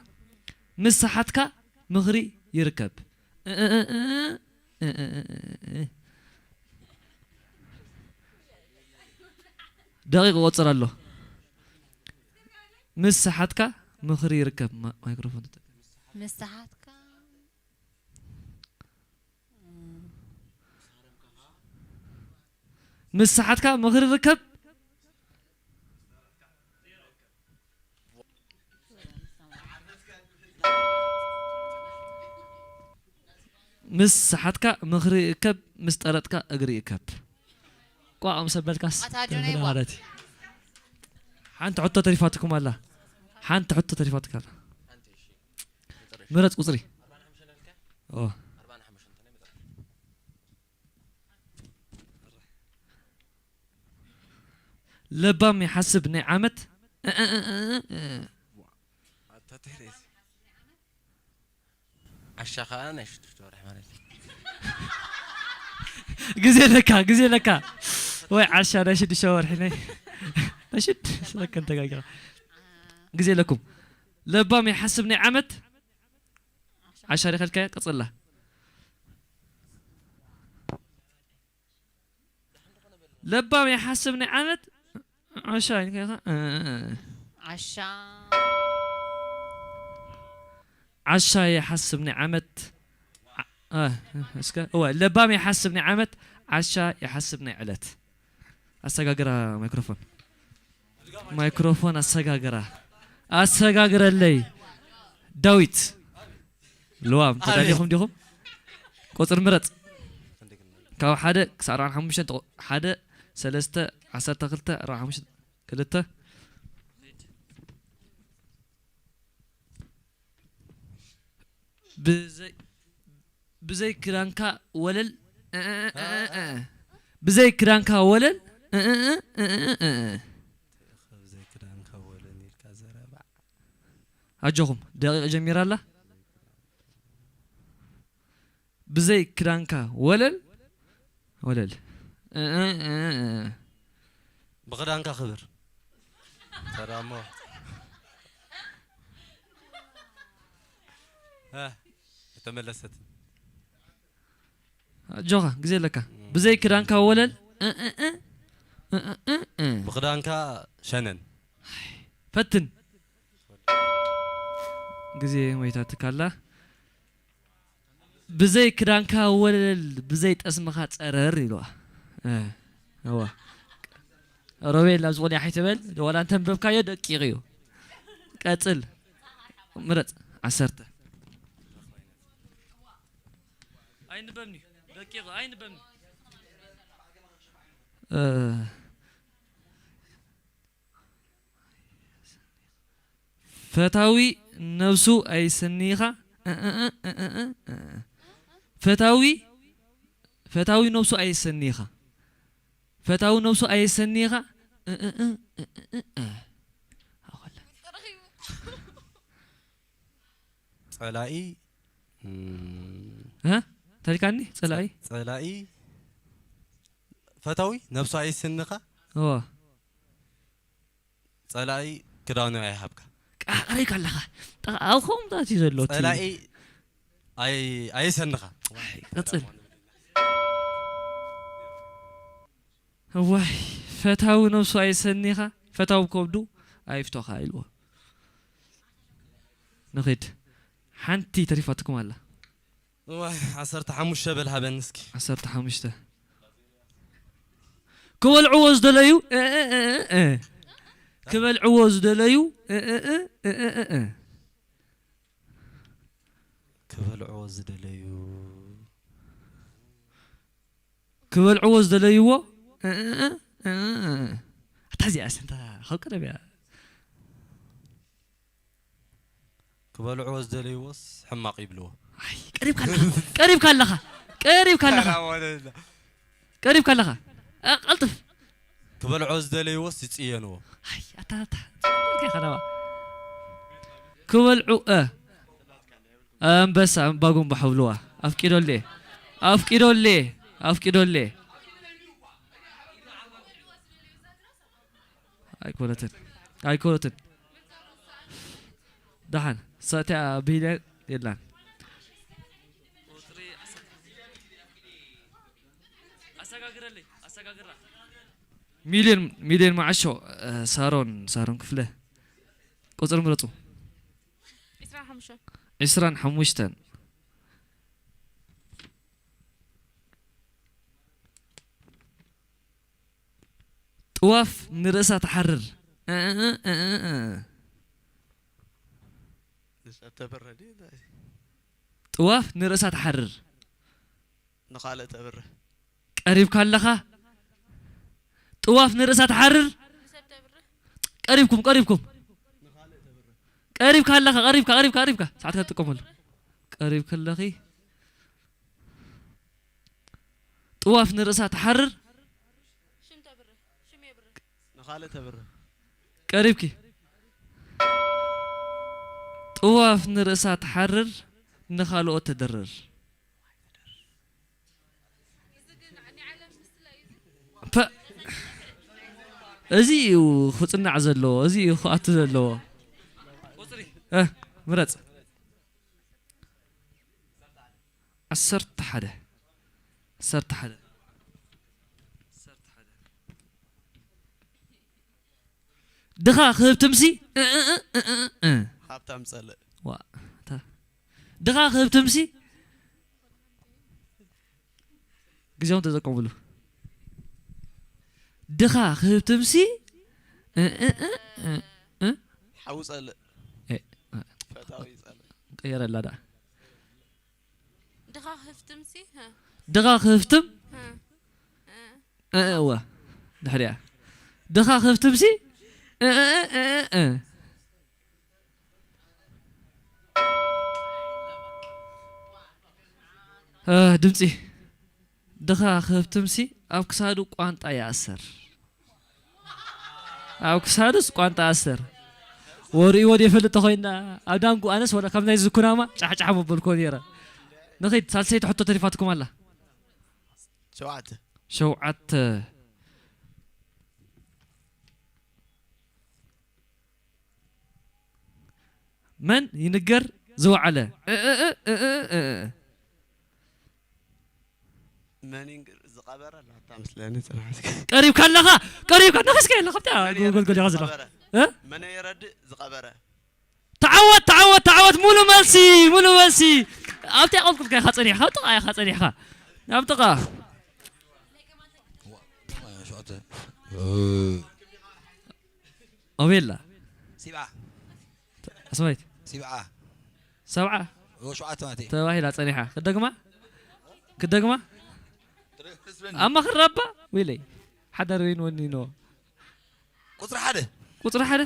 ምስ ሰሓትካ ምኽሪ ይርከብ። እ፣ እ፣ እ፣ እ፣ እ፣ እ፣ እ፣ እ። ደቂቕ ይቆጽር ኣሎ። ምስ ሰሓትካ ምኽሪ ይርከብ። ማ-፣ ማይክሮፎን ተጠቀም። ምስ ሰሓትካ፣ ምስ ሰሓትካ ምኽሪ ይርከብ። ምስ ሰሓትካ ምኽሪ ይእከብ፣ ምስ ጠረጥካ እግሪ ይእከብ። ቋቕ ምስ ኣበልካስ ኣታ ጆነይ ዋ። ማለት እዩ። ሓንቲ ሕቶ ተሪፋትኩም ኣላ። ሓንቲ ሕቶ ተሪፋትካ ኣላ። ምረጽ ቁጽሪ። ኦ። ለባም ይሓስብ ናይ ዓመት። ኣታ ቴሬዝ። ዓሻ ኸኣ ናይ ሽዱሽተ ወርሒ ማለት እዩ። ግዜ ኣለካ፣ ግዜ ኣለካ። ወይ ዓሻ ናይ ሽዱሽተ ወርሒ ናይ፣ ናይ ሽዱሽተ ሰከንድ ተጋጊኻ። ግዜ ኣለኩም። ለባም ይሓስብ ናይ ዓመት። ዓሻ ዲኻ ኢልካያ? ቀጽላ። ለባም ይሓስብ ናይ ዓመት። ዓሻ ኢልካ ኢኻ? እ፣ እ፣ እ። ዓሻ። ዓሻ ይሓስብ ናይ ዓመት። ዓ-፣ እ፣ እስከ፣ እወ፣ ለባም ይሓስብ ናይ ዓመት፣ ዓሻ ይሓስብ ናይ ዕለት። ኣሰጋግራ ማይክሮፎን። ማይክሮፎን ኣሰጋግራ። ኣሰጋግረለይ። ዳዊት። ልዋም፣ ኣቤት። ተዳሊኹም ዲኹም? ቁጽሪ ምረጽ። ካብ ሓደ ክሳብ ኣርባዓን ሓሙሽተን ተቆ-፣ ሓደ፣ ሰለስተ፣ ዓሰርተ ክልተ፣ ኣርባዓን ሓሙሽተን፣ ክልተ። ብዘይ፣ ብዘይ ክዳንካ ወለል፣ እ፣ እ፣ እ፣ እ፣ እ። ብዘይ ክዳንካ ወለል፣ እ፣ እ፣ እ፣ እ፣ እ፣ እ። ብዘይ ክዳንካ ወለል ኢልካ ዘረባ። ኣጆኹም፣ ደቂቕ ጀሚራ ኣላ። ብዘይ ክዳንካ ወለል፣ ወለል። እ፣ እ፣ እ፣ እ። ብኽዳንካ ክብር። ተራሞ። እ፣ የተመለሰት። ኣጆኻ፣ ግዜ ኣለካ። ብዘይ ክዳንካ ወለል፣ እ፣ እ፣ እ፣ እ፣ እ፣ እ፣ እ። ብኽዳንካ ሸነን። ፈትን። ግዜ መይታትካ ኣላ። ብዘይ ክዳንካ ወለል፣ ብዘይ ጠስምኻ ጸረር ኢልዋ። እ፣ እዋ። ሮቤል፣ ናብ ዝኾነ ኣይትበል፣ ዋላ እንተንበብካዮ ደቂቕ እዩ። ቀጽል። ምረጽ። ዓሰርተ። ኣይንበብኒ። ደቂቕ፣ ኣይንበብኒ። እ፣ ፈታዊ ነብሱ ኣይሰኒኻ። እ፣ እ፣ እ። ፈታዊ፣ ፈታዊ ነብሱ ኣይሰኒኻ። ፈታዊ ነብሱ ኣይሰኒኻ። እ፣ እ፣ እ፣ እ፣ እ፣ እ። ኣኾለ። ጸላኢ እም፣ እ? ተሪካኒ? ጸላኢ? ጸላኢ ፈታዊ ነብሱ ኣይስንኻ። እዎ። ጸላኢ ክዳኑ ኣይሃብካ። ቃ-፣ ቀሪብካ ኣለኻ። ጠ-፣ ኣብ ከምታት እዩ ዘሎ እቲ ጸላኢ ኣይ-፣ ኣይሰንኻ። ኣይ፣ ቀጽል። እዋይ፣ ፈታዊ ነብሱ ኣይሰኒኻ፣ ፈታዊ ከብዱ ኣይፍቶኻ ኢልዎ። ንኺድ። ሓንቲ ተሪፋትኩም ኣላ። እዋይ፣ ዓሰርተ ሓሙሽተ በል ሃበኒ እስኪ። ዓሰርተ ሓሙሽተ። ክበልዕዎ ዝደለዩ፣ እ፣ እ፣ እ፣ እ፣ እ። ክበልዕዎ ዝደለዩ፣ እ፣ እ፣ እ፣ እ፣ እ፣ እ። ክበልዕዎ ዝደለዩ። ክበልዕዎ ዝደለይዎ፣ እ፣ እ፣ እ፣ እ፣ እ። ኣታ እዚኣስ እንታ ካብ ቀደም እያ። ክበልዕዎ ዝደለይዎስ ሕማቕ ይብልዎ። ኣይ፣ ቀሪብካ ኣለኻ፣ ቀሪብካ ኣለኻ፣ ቀሪብካ ኣለኻ። ተራ ወለላ። ቀሪብካ ኣለኻ። እ፣ ቀልጥፍ። ክበልዕዎ ዝደለይዎስ ይጽየንዎ። ኣይ፣ ኣታ፣ ኣታ፣ እንታይ ኢኻ ናባ? ክበልዑ፣ እ። ኣንበሳ እምባ ጉምባሕ ብልዋ። ኣፍቂዶሌ። ኣፍቂዶሌ። ኣፍቂዶሌ። ኣይኮነትን። ኣይኮነትን። ደሓን። ሰትያ ቢልያን የላን። ሚልዮን፣ ሚልዮን መዓሾ፣ እ፣ ሳሮን፣ ሳሮን ክፍለ። ቁጽሪ ምረጹ። ዒስራን ሓሙሽተን። ዒስራን ሓሙሽተን። ጥዋፍ ንርእሳ ትሓርር። እ፣ እ፣ እ፣ እ፣ እ። ንሰብ ተብረ ድዩ? ጥዋፍ ንርእሳ ትሓርር። ንኻልእ ተብርህ። ቀሪብካ ኣለኻ? ጥዋፍ ንርእሳ ትሓርር። ቀሪብኩም፣ ቀሪብኩም። ቀሪብካ ኣለኻ፣ ቀሪብካ፣ ቀሪብካ፣ ቀሪብካ። ሰዓትካ ትጥቀመሉ። ቀሪብካ ኣለኺ። ጥዋፍ ንርእሳ ትሓርር። ንኻልእ ተብርህ። ቀሪብኪ። ጥዋፍ ንርእሳ ትሓርር፣ ንኻልኦት ተደርር። ፐ-፣ እዚ እዩ ክጽናዕ ዘለዎ፣ እዚ እዩ ክኣቱ ዘለዎ። እ፣ ምረጽ። ዓሰርተ ሓደ። ዓሰርተ ሓደ። ዓሰርተ ሓደ። ድኻ ክህብ ትምሲ፣ እ፣ እ፣ እ፣ እ፣ እ፣ እ። ሃብታም ጸልእ። ዋ፣ እታ ድኻ ክህብ ትምሲ፣ ግዜኹም ተጠቀምሉ። ድኻ ክህብ ትምሲ፣ እ፣ እ፣ እ፣ እ፣ እ። ሓው ጸልእ። እ፣ እ። ፈታዊ ጸልእ። ቀየረላ ደኣ። ድኻ ክህፍትምሲ፣ ሀ። ድኻ ክህፍትም? ሀ። እ። እ፣ እወ። ድሕሪኣ። ድኻ ክህፍትምሲ? እ፣ እ፣ እ፣ እ፣ እ። እ፣ ድምጺ። ድኻ ክህፍትምሲ ኣብ ክሳዱ ቋንጣ ይኣሰር። ኣብ ክሳዱስ ቋንጣ ኣሰር። ወርእይዎ ዘይፈልጥ ተኾይንና ኣብ ዳንጉ ኣነስ ወላ ካብ ናይ ዝኩናማ ጫሕጫሕ መበልኮ ነይረ። ንኺድ፣ ሳልሰይቲ ሕቶ ተሪፋትኩም ኣላ። ሸውዓተ። ሸውዓተ። መን ይንገር ዝወዓለ? እ፣ እ፣ እ፣ እ፣ እ፣ እ፣ እ። መን ይንገር ዝቐበረ? ላታ ምስለኒ ጽናሕ እስኪ። ቀሪብካ ኣለኻ፣ ቀሪብካ፣ ነኺስካ የለ፣ ካብታ መን ጎልጎል ጎልጎል ኢኻ ዘለኻ። ዝቐበረ? እ? መን የረድእ ዝቐበረ? ተዓወት፣ ተዓወት፣ ተዓወት፣ ሙሉ መልሲ፣ ሙሉ መልሲ። ኣብቲ ኣቐልቅልካ ኢኻ ጸኒሕካ፣ ኣብ ጥቓ ኢኻ ጸኒሕካ። ኣብ ጥቓ። ሸውዓተ። ኦቤላ። ሲብዓ። ኣስማይት። ሲብዓ። ሰብዓ። ኦ፣ ሸውዓተ ማለት እዩ። ተባሂላ ጸኒሓ። ክደግማ? ክደግማ? ኣማ ክራባ? ወይለይ። ሓዳር ወይን ወኒኖ። ቁጽሪ ሓደ። ቁጽሪ ሓደ?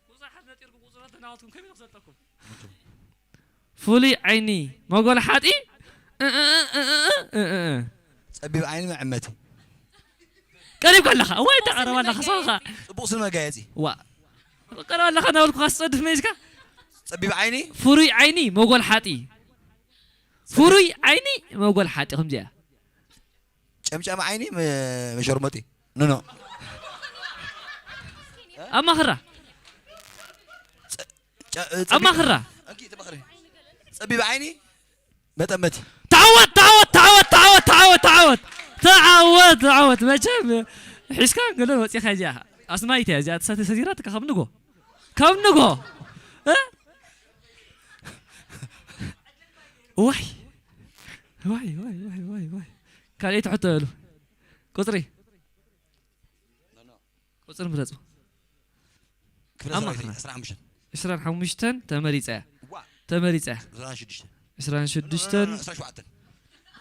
ቁጽሪ ሓደ ነጢርኩም፣ ቁጽሪ ሓደ ናባትኩም ከመይ ክሰጠኩም? ፍሉይ ዓይኒ መጎልሓጢ፣ እ፣ እ። ጸቢብ ዓይኒ መዐመቲ። ቀሪብካ ኣለኻ። እዋይ፣ ተቐረባ ኣለኻ፣ ሰኻ። ጽቡቕ ስም መጋየጺ። ዋ። ቀረባ ኣለኻ እናበልኩ ካስ ጸድፍ መይዝካ? ጸቢብ ዓይኒ። ፍሩይ ዓይኒ መጎል ሓጢ። ፍሩይ ዓይኒ መጎል ሓጢ ከምዚኣ። ጨምጫም ዓይኒ መ- መሸርመጢ። ኖ ኖ። ኣማኽራ ጨ- ጸቢብ- ኣማኽራ። እንኪ ተማኽሪ። ጸቢብ ዓይኒ መጠመቲ። ተዓወት ተዓወት ተዓወት ተዓወት ተዓወት ተዓወት ተዓወት ተዓወት። መቸም ሒዝካ ገለ ወፂኻ እዚኣ ኣስማይት እያ እዚኣ ተሰቲራ ትካ ካብ ንጎ ካብ ንጎ እ? ዋይ ዋይ ዋይ ዋይ ዋይ ዋይ። ካልኣይቲ ሕቶ በሉ። ቁፅሪ ቁፅሪ ምረፁ። ክፍለ ኣማ- ሰራዊት ዕስራን ሓሙሽተን። ዕስራን ሓሙሽተን ተመሪፀ እያ ዋ ተመሪፀ እያ። ዕስራን ሽዱሽተ። ዕስራን ሽዱሽተን ዕስራን ሸውዓተን።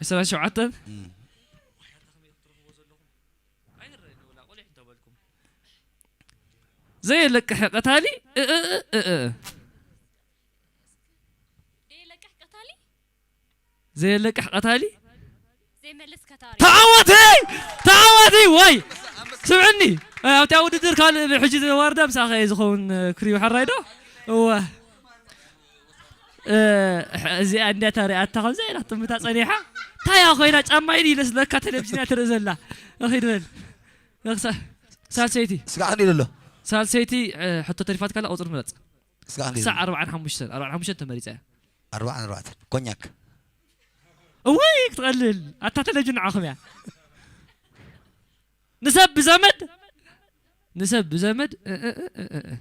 ዕስራን ሸውዓተን እም። ዘየለቅሐ ቀታሊ እ- እ- እ- እ- እ። ደየለቅሕ ቀታሊ ዘየለቅሕ ቀታሊ ዘይመልስ ከታሪ ተዓወቲ ተዓወቲ ወይ ስምዕኒ ኣብታ ውድድር ካልእ ሕጂ ዋርዳ ምሳኸ ዝኸውን ክሪው ሓራይ ዶ እወ እዚኣ እንዲያ ታሪኣታ ከምዚ ኢላ ክትጥምታ ፀኒሓ እንታይ እያ ኮይና ጫማ ኢሉ ይለስለካ ቴሌቪዥን እያ ትርኢ ዘላ እኺድ በል ሳልሰይቲ ስጋዕ ክንዲ ኢሉ ኣሎ። ሳልሰይቲ ሕቶ ተሪፋትካ ኣላ ቁፅሪ ምረፅ ስጋዕ ክንዲ ኢሉ ክሳዕ ኣሎ። ኣርባዓን ሓሙሽተን ኣርባዓን ሓሙሽተን ተመሪፀ እያ ኣርባዓን ኣርባዕተን ኮኛክ። እወይ ክትቐልል ኣታ ተለጅ ንዓኹም እያ ንሰብ ብዘመድ ንሰብ ብዘመድ እ- እ- እ- እ- እ-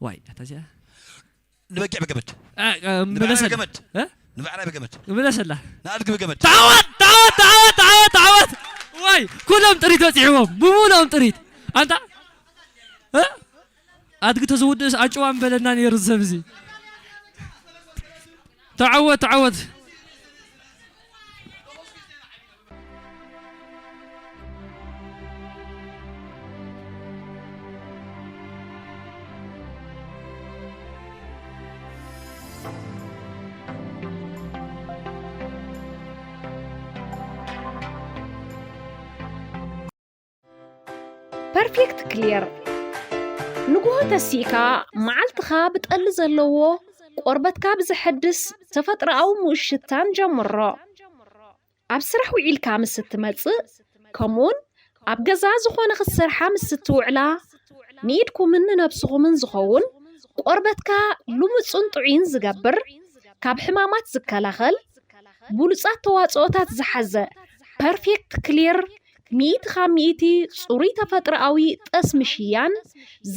ዋይ ኣታ እዚኣ ንበጊዕ ብገመድ። እ- እ- ንብዕራይ ምለሰላ ብገመድ። እ? ንብዕራይ ብገመድ። ምለሰላ ንኣድጊ ብገመድ። ተዓወት ተዓወት ተዓወት ተዓወት ተዓወት ዋይ ኩሎም ጥሪት በፂሕዎም ብምሎም ጥሪት ኣንታ እ? ኣድጊ ተዝውድእስ ኣጭዋ ምበለና ነይሩ ዝሰብ እዚ ተዓወት ተዓወት ፐርፌክት ክሊር ንግሆ ተሲእካ መዓልትኻ ብጠሊ ዘለዎ ቆርበትካ ብዘሐድስ ተፈጥሮኣዊ ምኡት ሽታን ጀምሮ። ኣብ ስራሕ ውዒልካ ምስ እትመጽእ ከምኡውን ኣብ ገዛ ዝኾነ ክትሰርሓ ምስ እትውዕላ ንኢድኩምን ንነብስኹምን ዝኸውን ቆርበትካ ልሙጽን ጥዑይን ዝገብር ካብ ሕማማት ዝከላኸል ብሉጻት ተዋጽኦታት ዝሓዘ ፐርፌክት ክሊር ሚእቲ ካብ ሚእቲ ጽሩይ ተፈጥሮኣዊ ጠስሚ ሽያን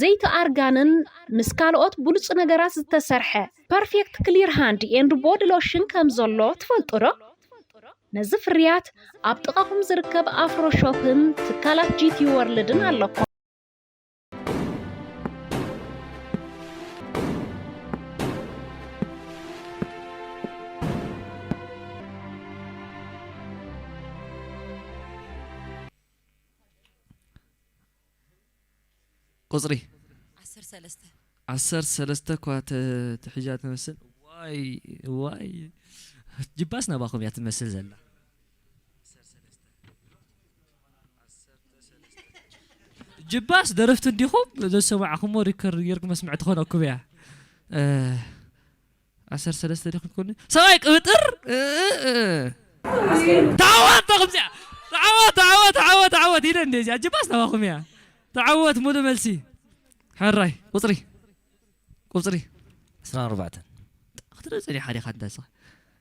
ዘይቲ ኣርጋንን ምስ ካልኦት ብሉጽ ነገራት ዝተሰርሐ ፐርፌክት ክሊር ሃንድ ኤንድ ቦዲ ሎሽን ከም ዘሎ ትፈልጡ ዶ? ነዚ ፍርያት ኣብ ጥቓኹም ዝርከብ ኣፍሮ ሾፕን ትካላት ጂቲ ወርልድን ኣለኩም። ቁፅሪ ዓሰርተ ሰለስተ ዓሰርተ ሰለስተ እኳ ተ- ትሕጃ ትመስል ዋይ ዋይ ጅባስ ናባኹም እያ ትመስል ዘላ ጅባስ ደረፍቲ እንዲኹም ዘሰማዕኹሞ ሪከርድ ጌርኩም መስምዕ ትኾነኩም እያ እ፣ ዓሰርተ ሰለስተ ዲኹም ትኮኑ ሰብኣይ ቅብጥር እ፣ እ፣ እ። ተዓወት ተኽምዚኣ ተዓወት ተዓወት ተዓወት ተዓወት ኢለ እንደ እዚኣ ጅባስ ናባኹም እያ ተዓወት ሙሉ መልሲ ሕራይ ቁፅሪ ቁፅሪ ዕስራን ኣርባዕተን ክትርኢ ፀኒሓ ዲኻ እንዳ ንስኻ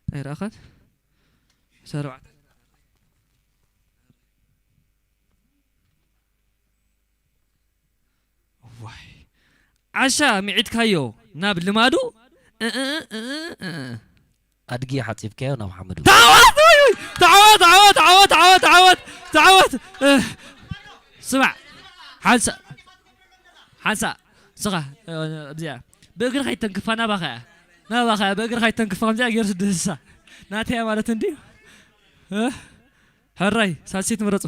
ኣይረኣኻን ዕስራን ኣርባዕተን ዋይ ዓሻ ምዒድካዮ ናብ ልማዱ እ- እ- እ- እ- እ- ኣድጊ ሓፂብካዮ ናብ ሓመዱ ተዓወት ውይ፣ ውይ፣ ተዓወት ተዓወት ተዓወት ተዓወት ተዓወት ተዓወት እ፣ ስማዕ ሓንሳ ሓንሳ ስኻ ኣብዚኣ ብእግሪ ከይተንክፋ ናባኻ እያ ናባኻ እያ ብእግሪ ከይተንክፋ ከምዚኣ ገይሩ ስድስሳ ናተያ ማለት እንድዩ እ? ሕራይ ሳልሲት ምረፁ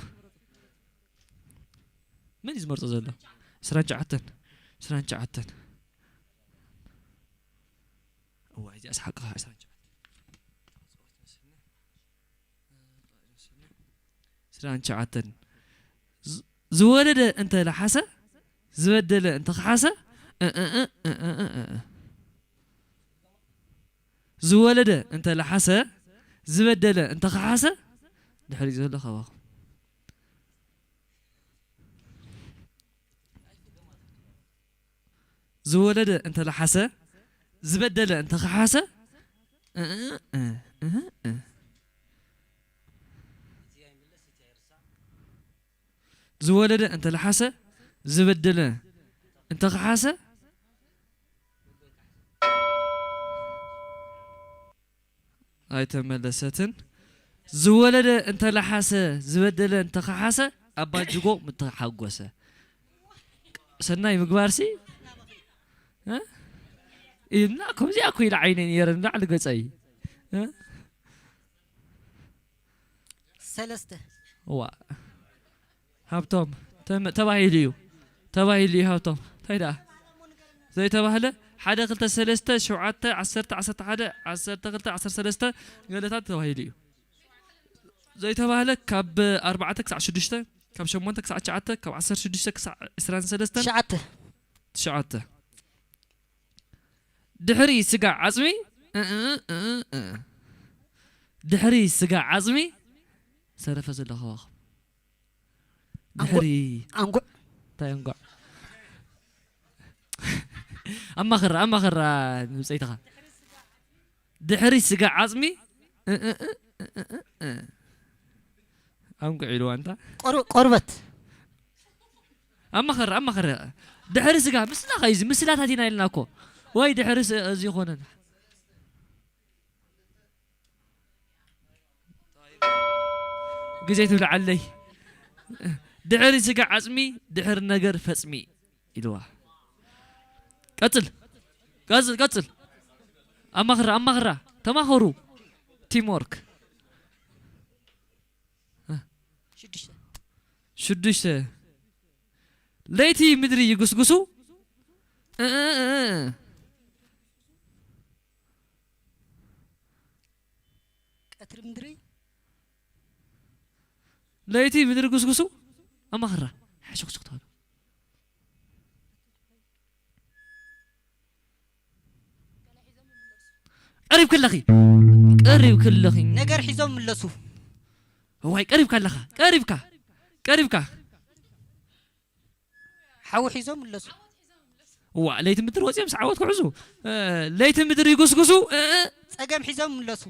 መን እዩ ዝመርፆ ዘሎ ዕስራን ትሽዓተን ዕስራን ትሽዓተን እዋ እዚኣ ስሓቅኻ ዕስራን ትሽዓተን ዕስራን ትሽዓተን ዝ- ዝወለደ እንተ ለሓሰ ዝበደለ እንተ ከሓሰ እ- እ- እ- እ- እ- እ- እ- እ። ዝወለደ እንተ ለሓሰ፣ ዝበደለ እንተ ኸሓሰ፣ ድሕሪኡ ዘሎ ካባኹም። ዝወለደ እንተ ለሓሰ፣ ዝበደለ እንተ ኸሓሰ፣ እ፣ እ፣ እ፣ እ፣ እ። ዝወለደ እንተ ለሓሰ፣ ዝበደለ እንተ ኸሓሰ፣ ኣይተመለሰትን። ዝወለደ እንተ ለሓሰ፣ ዝበደለ እንተ ኸሓሰ፣ ኣባ ጅጎ ምተሓጎሰ። ሰናይ ምግባርሲ፣ እ? ኢልና ከምዚኣ እኮ ኢለ ዓይነይ ነይረ ንላዕሊ ገጸይ። እ? ሰለስተ። ዋ። ሃብቶም ተም-፣ ተባሂሉ እዩ። ተባሂሉ እዩ ሃብቶም። እንታይ ደኣ? ዘይተባህለ ሓደ፣ ክልተ፣ ሰለስተ፣ ሸውዓተ፣ ዓሰርተ፣ ዓሰርተ ሓደ፣ ዓሰርተ ክልተ፣ ዓሰርተ ሰለስተ ገለታት ተባሂሉ እዩ። ዘይተባህለ ካብ ኣርባዕተ ክሳዕ ሽዱሽተ፣ ካብ ሸሞንተ ክሳዕ ትሽዓተ፣ ካብ ዓሰርተ ሽዱሽተ ክሳዕ ዕስራን ሰለስተን፣ ትሽዓተ። ትሽዓተ። ድሕሪ ስጋ ዓጽሚ፣ እ፣ እ፣ እ፣ እ። ድሕሪ ስጋ ዓጽሚ ሰረፈ ዘሎ ከባኹም። ድሕሪ ኣንጉዕ። እንታይ ኣንጓዕ? ኣማኽራ፣ ኣማኽራ ንብጸይትኻ። ድሕሪ ስጋ ዓጽሚ፣ እ፣ እ፣ እ፣ እ፣ እ፣ እ። ኣንጉዕ ኢልዋ እንታ። ቆር-፣ ቆርበት። ኣማኸራ፣ ኣማኸራ። ድሕሪ ስጋ ምስላ ኸይዚ ምስላታት ኢና ኢልና እኮ። ወይ ድሕሪ ስ-፣ እዚ ይኾነን። ግዜ ትብልዓለይ። ድሕሪ ስጋ ዓጽሚ፣ ድሕሪ ነገር ፈጽሚ ኢልዋ። ቀጽል፣ ቀጽል፣ ቀጽል። ኣማኽራ፣ ኣማኽራ። ተማኸሩ። ቲም ወርክ። ሽዱሽተ። ሽዱሽተ። ለይቲ ምድሪ ይጉስጉሱ። እ፣ እ፣ እ፣ እ። ቀትሪ ምድሪ። ለይቲ ምድሪ ጉስጉሱ። ኣማኽራ። ሓሸኹሽኽ ተባሉ። ቀሪብ ክለኺ። ቀሪብ ክለኺ። ነገር ሒዞም ምለሱ። እዋይ፣ ቀሪብካ ኣለኻ። ቀሪብካ። ቀሪብካ። ሓዊ ሒዞም ምለሱ። እዋ፣ ለይቲ ምድሪ ወጺኦም ሰዓወት ክሕዙ። እ፣ ለይቲ ምድሪ ይጉስጉሱ። እ፣ እ። ጸገም ሒዞም ምለሱ።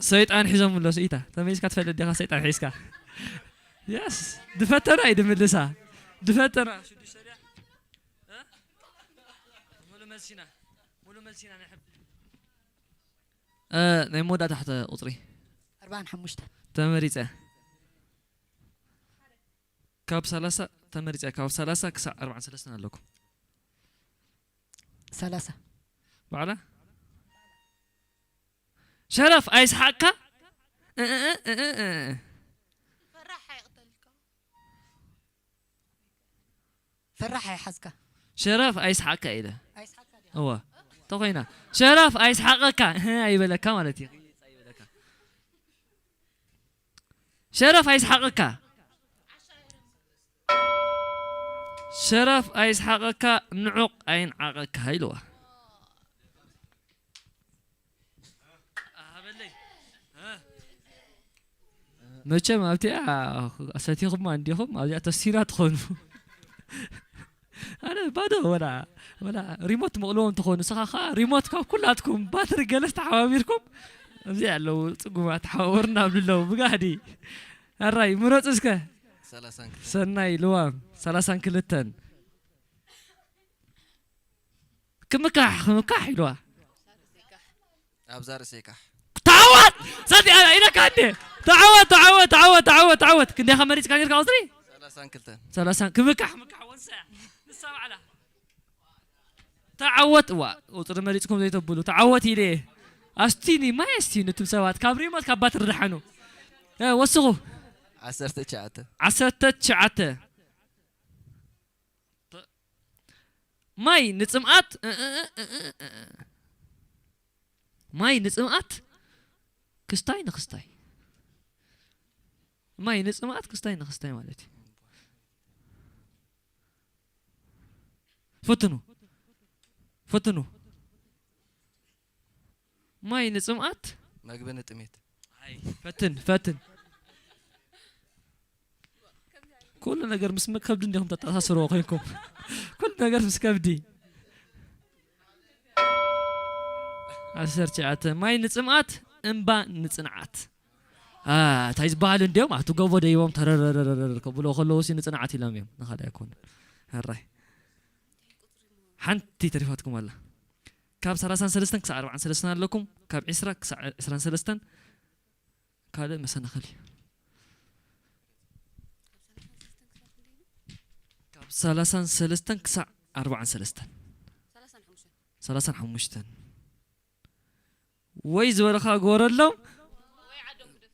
ሰይጣን ሒዞም ምለሱ። ኢታ፣ ተመይስካ ትፈልጥ ዲኻ ሰይጣን ሒዝካ? የስ። ድፈተና እዩ ድምልሳ። ድፈተና። ሽዱሽተ ድያ? እ? ሙሉ መልሲና። ሙሉ መልሲና ናይ ሕብ-፣ እ፣ ናይ መወዳእታ ሕተ ቁጽሪ። ኣርባዓን ሓሙሽተን። ተመሪጸ። ካብ ሰላሳ ተመሪጸ፣ ካብ ሰላሳ ክሳብ ኣርባዓን ሰለስተን ኣለኩም። ሰላሳ። ባዕላ ሸረፍ ኣይስሓቅካ። እ፣ እ፣ እ፣ እ፣ እ። ፈራሕ ኣይሓዝካ። ሸረፍ ኣይስሓቅካ ኢለ። ኣይስሓቅካ ድያ? እዋ። ተኾይና። ሸረፍ ኣይስሓቅካ። እህ፣ ኣይበለካ ማለት እዩ። ሸረፍ ኣይስሓቅካ። ሸረፍ ኣይስሓቀካ፣ ንዑቕ ኣይንዓቐካ ኢልዋ። ኣሃበለይ። መቸም ኣብቲኣ ሰቲኹማ እንዲኹም ኣብዚኣ ተሲና ትኾኑ። ኣነ ባዶ ወላ፣ ወላ ሪሞት መቕልዎም ትኾኑ። ንስኻ ኸዓ ሪሞት ካብ ኩላትኩም ባትሪ ገለስ ተሓባቢርኩም ኣብዚ ኣለዉ ጽጉማት ተሓባበሩና ኣብሉ ኣለዉ። ብጋህዲ ኣራይ ምረጹ እስከ። ሰላሳን ክልተ ሰናይ ልዋም ሰላሳን ክልተን። ክምካሕ ክምካሕ ኢልዋ። ኣብዛ ርእሰይካ። ተዓወት ሰቲ ኣላ ኢለካ እንዴ። ተዓወት ተዓወት ተዓወት ተዓወት ተዓወት። ክንደይ ከ መሪጽካ ነርካ ቁጽሪ? ሰላሳን ክልተን ሰላሳን ክምካሕ ምካሕ ወንሳ ንሳ ባዕላ። ተዓወት እዋ ቁጽሪ መሪጽኩም ዘይተብሉ ተዓወት ኢለ። ኣስቲኒ ማይ ኣስቲኒ እቱም ሰባት ካብ ሪሞት ካብ ባትሪ ደሓኑ። እ፣ ወስኹ። ዓሰርተ ትሽዓተ ዓሰርተ ትሽዓተ። ማይ ንጽምኣት እ፣ እ፣ እ፣ እ፣ እ። ማይ ንጽምኣት ክስታይ ንክስታይ። ማይ ንጽምኣት ክስታይ ንክስታይ ማለት እዩ። ፈትኑ። ፈትኑ። ማይ ንጽምኣት፣ መግቢ ንጥሜት። ኣይ፣ ፈትን፣ ፈትን። ኩሉ ነገር ምስ ከብዲ እንዲኹም ተተኣሳስርዎ ኮይንኩም። ኩሉ ነገር ምስ ከብዲ። ዓሰርተ ትሽዓተ፣ ማይ ንጽምኣት፣ እምባ ንጽንዓት። አ፣ እንታይ ዝበሃሉ እንዲዮም? ኣቲ ጎቦ ደይቦም ተረረረረረ ከብሎ ከለዉ ሲ ንጽንዓት ኢሎም እዮም። ንኻልእ ኣይኮኑን። ሕራይ። ሓንቲ ተሪፋትኩም ኣላ። ካብ ሰላሳን ሰለስተን ክሳዕ ኣርባዓን ሰለስተን ኣለኩም። ካብ ዕስራ ክሳዕ ዕስራን ሰለስተን ካልእ መሰናኸሊ። ካብ ሰላሳን ሰለስተን ክሳዕ ኣርባዓን ሰለስተን። ሰላሳን ሓሙሽተን። ወይ ዝበለኻ ግበረሎም።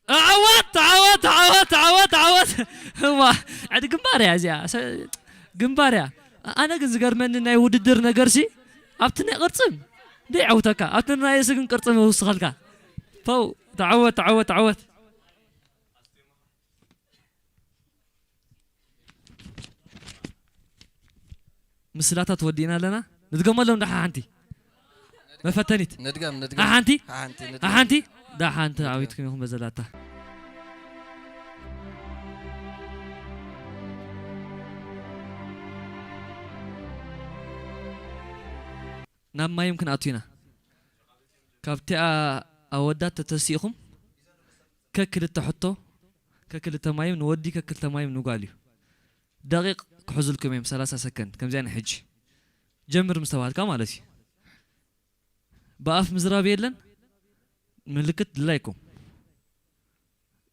ዓወት፣ ዓወት፣ ዓወት፣ ዓወት፣ ዓወት። እዋ፣ ዕድ ግንባር እያ እዚኣ። ሰ-፣ ግንባር እያ። ኣነ ግን ዝገርመኒ ናይ ውድድር ነገርሲ ኣብቲ ናይ ቅርጽም ደይዓውተካ፣ ኣብቲ ናይ ርእሲ ግን ቅርጽም ይውስኸልካ። ፈው፣ ተዓወት፣ ተዓወት፣ ተዓወት። ምስላታት ወዲእና ኣለና። ንድገመሎም ደሓ ሓንቲ መፈተኒት። ንድገም፣ ንድገም። ሓንቲ? ሓንቲ፣ ንድገም። ሓንቲ? ደሓንቲ ዓዊትኩም ኢኹም በዘላታ። ናብ ማይም ክንኣቱ ኢና። ካብቲኣ ኣወዳት ተተሲእኹም ከክልተ ሕቶ፣ ከክልተ ማይም ንወዲ፣ ከክልተ ማይም ንጓል እዩ። ደቂቕ ክሕዙልኩም እዮም፣ ሰላሳ ሰከንድ። ከምዚኣ ንሕጂ ጀምር ምስ ተባሃልካ ማለት እዩ። ብኣፍ ምዝራብ የለን፣ ምልክት ድላይኩም።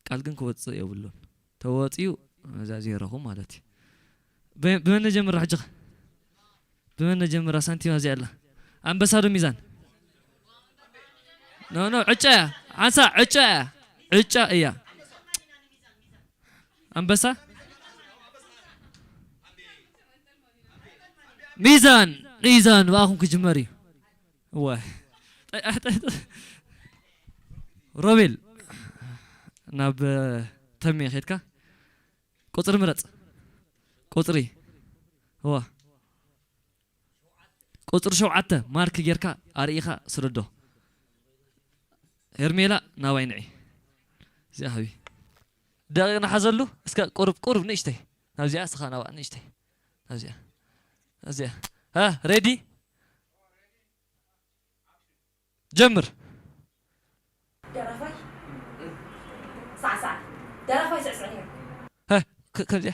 ቃል ግን ክወጽእ የብሉን። ተወጽዩ እዛ ዜሮኹም ማለት እዩ። በ-፣ ብመን ነጀምራ ሕጂ ኸ? ብመን ነጀምራ? ሳንቲም ኣብዚኣ ኣላ። ኣንበሳ ዶ ሚዛን? ኖ፣ ኖ፣ ዕጫ እያ። ሓንሳ ዕጫ እያ። ዕጫ እያ። ኣንበሳ? ሚዛን፣ ሚዛን ብኣኹም ክጅመር እዩ። እወ። ሮቤል፣ ናብ ተሜ ኬድካ ቁጽሪ ምረጽ። ቁጽሪ። እወ። ቁጽሪ ሸውዓተ ማርክ ጌርካ ኣርኢኻ ስደዶ። ሄርሜላ ናባይ ንዒ። እዚኣ ሃቢ። ደቂቕ ንሓዘሉ። እስከ ቁሩብ፣ ቁሩብ ንእሽተይ። ናብዚኣ እስኻ ናብኣ ንእሽተይ። ናብዚኣ። ናብዚኣ። ሃ፣ ሬዲ? ጀምር። ደራፋይ ሳዕሳዕ። ደራፋይ ስዕስዕ ነይሩ። ሀ፣ ከ-፣ ከምዚኣ።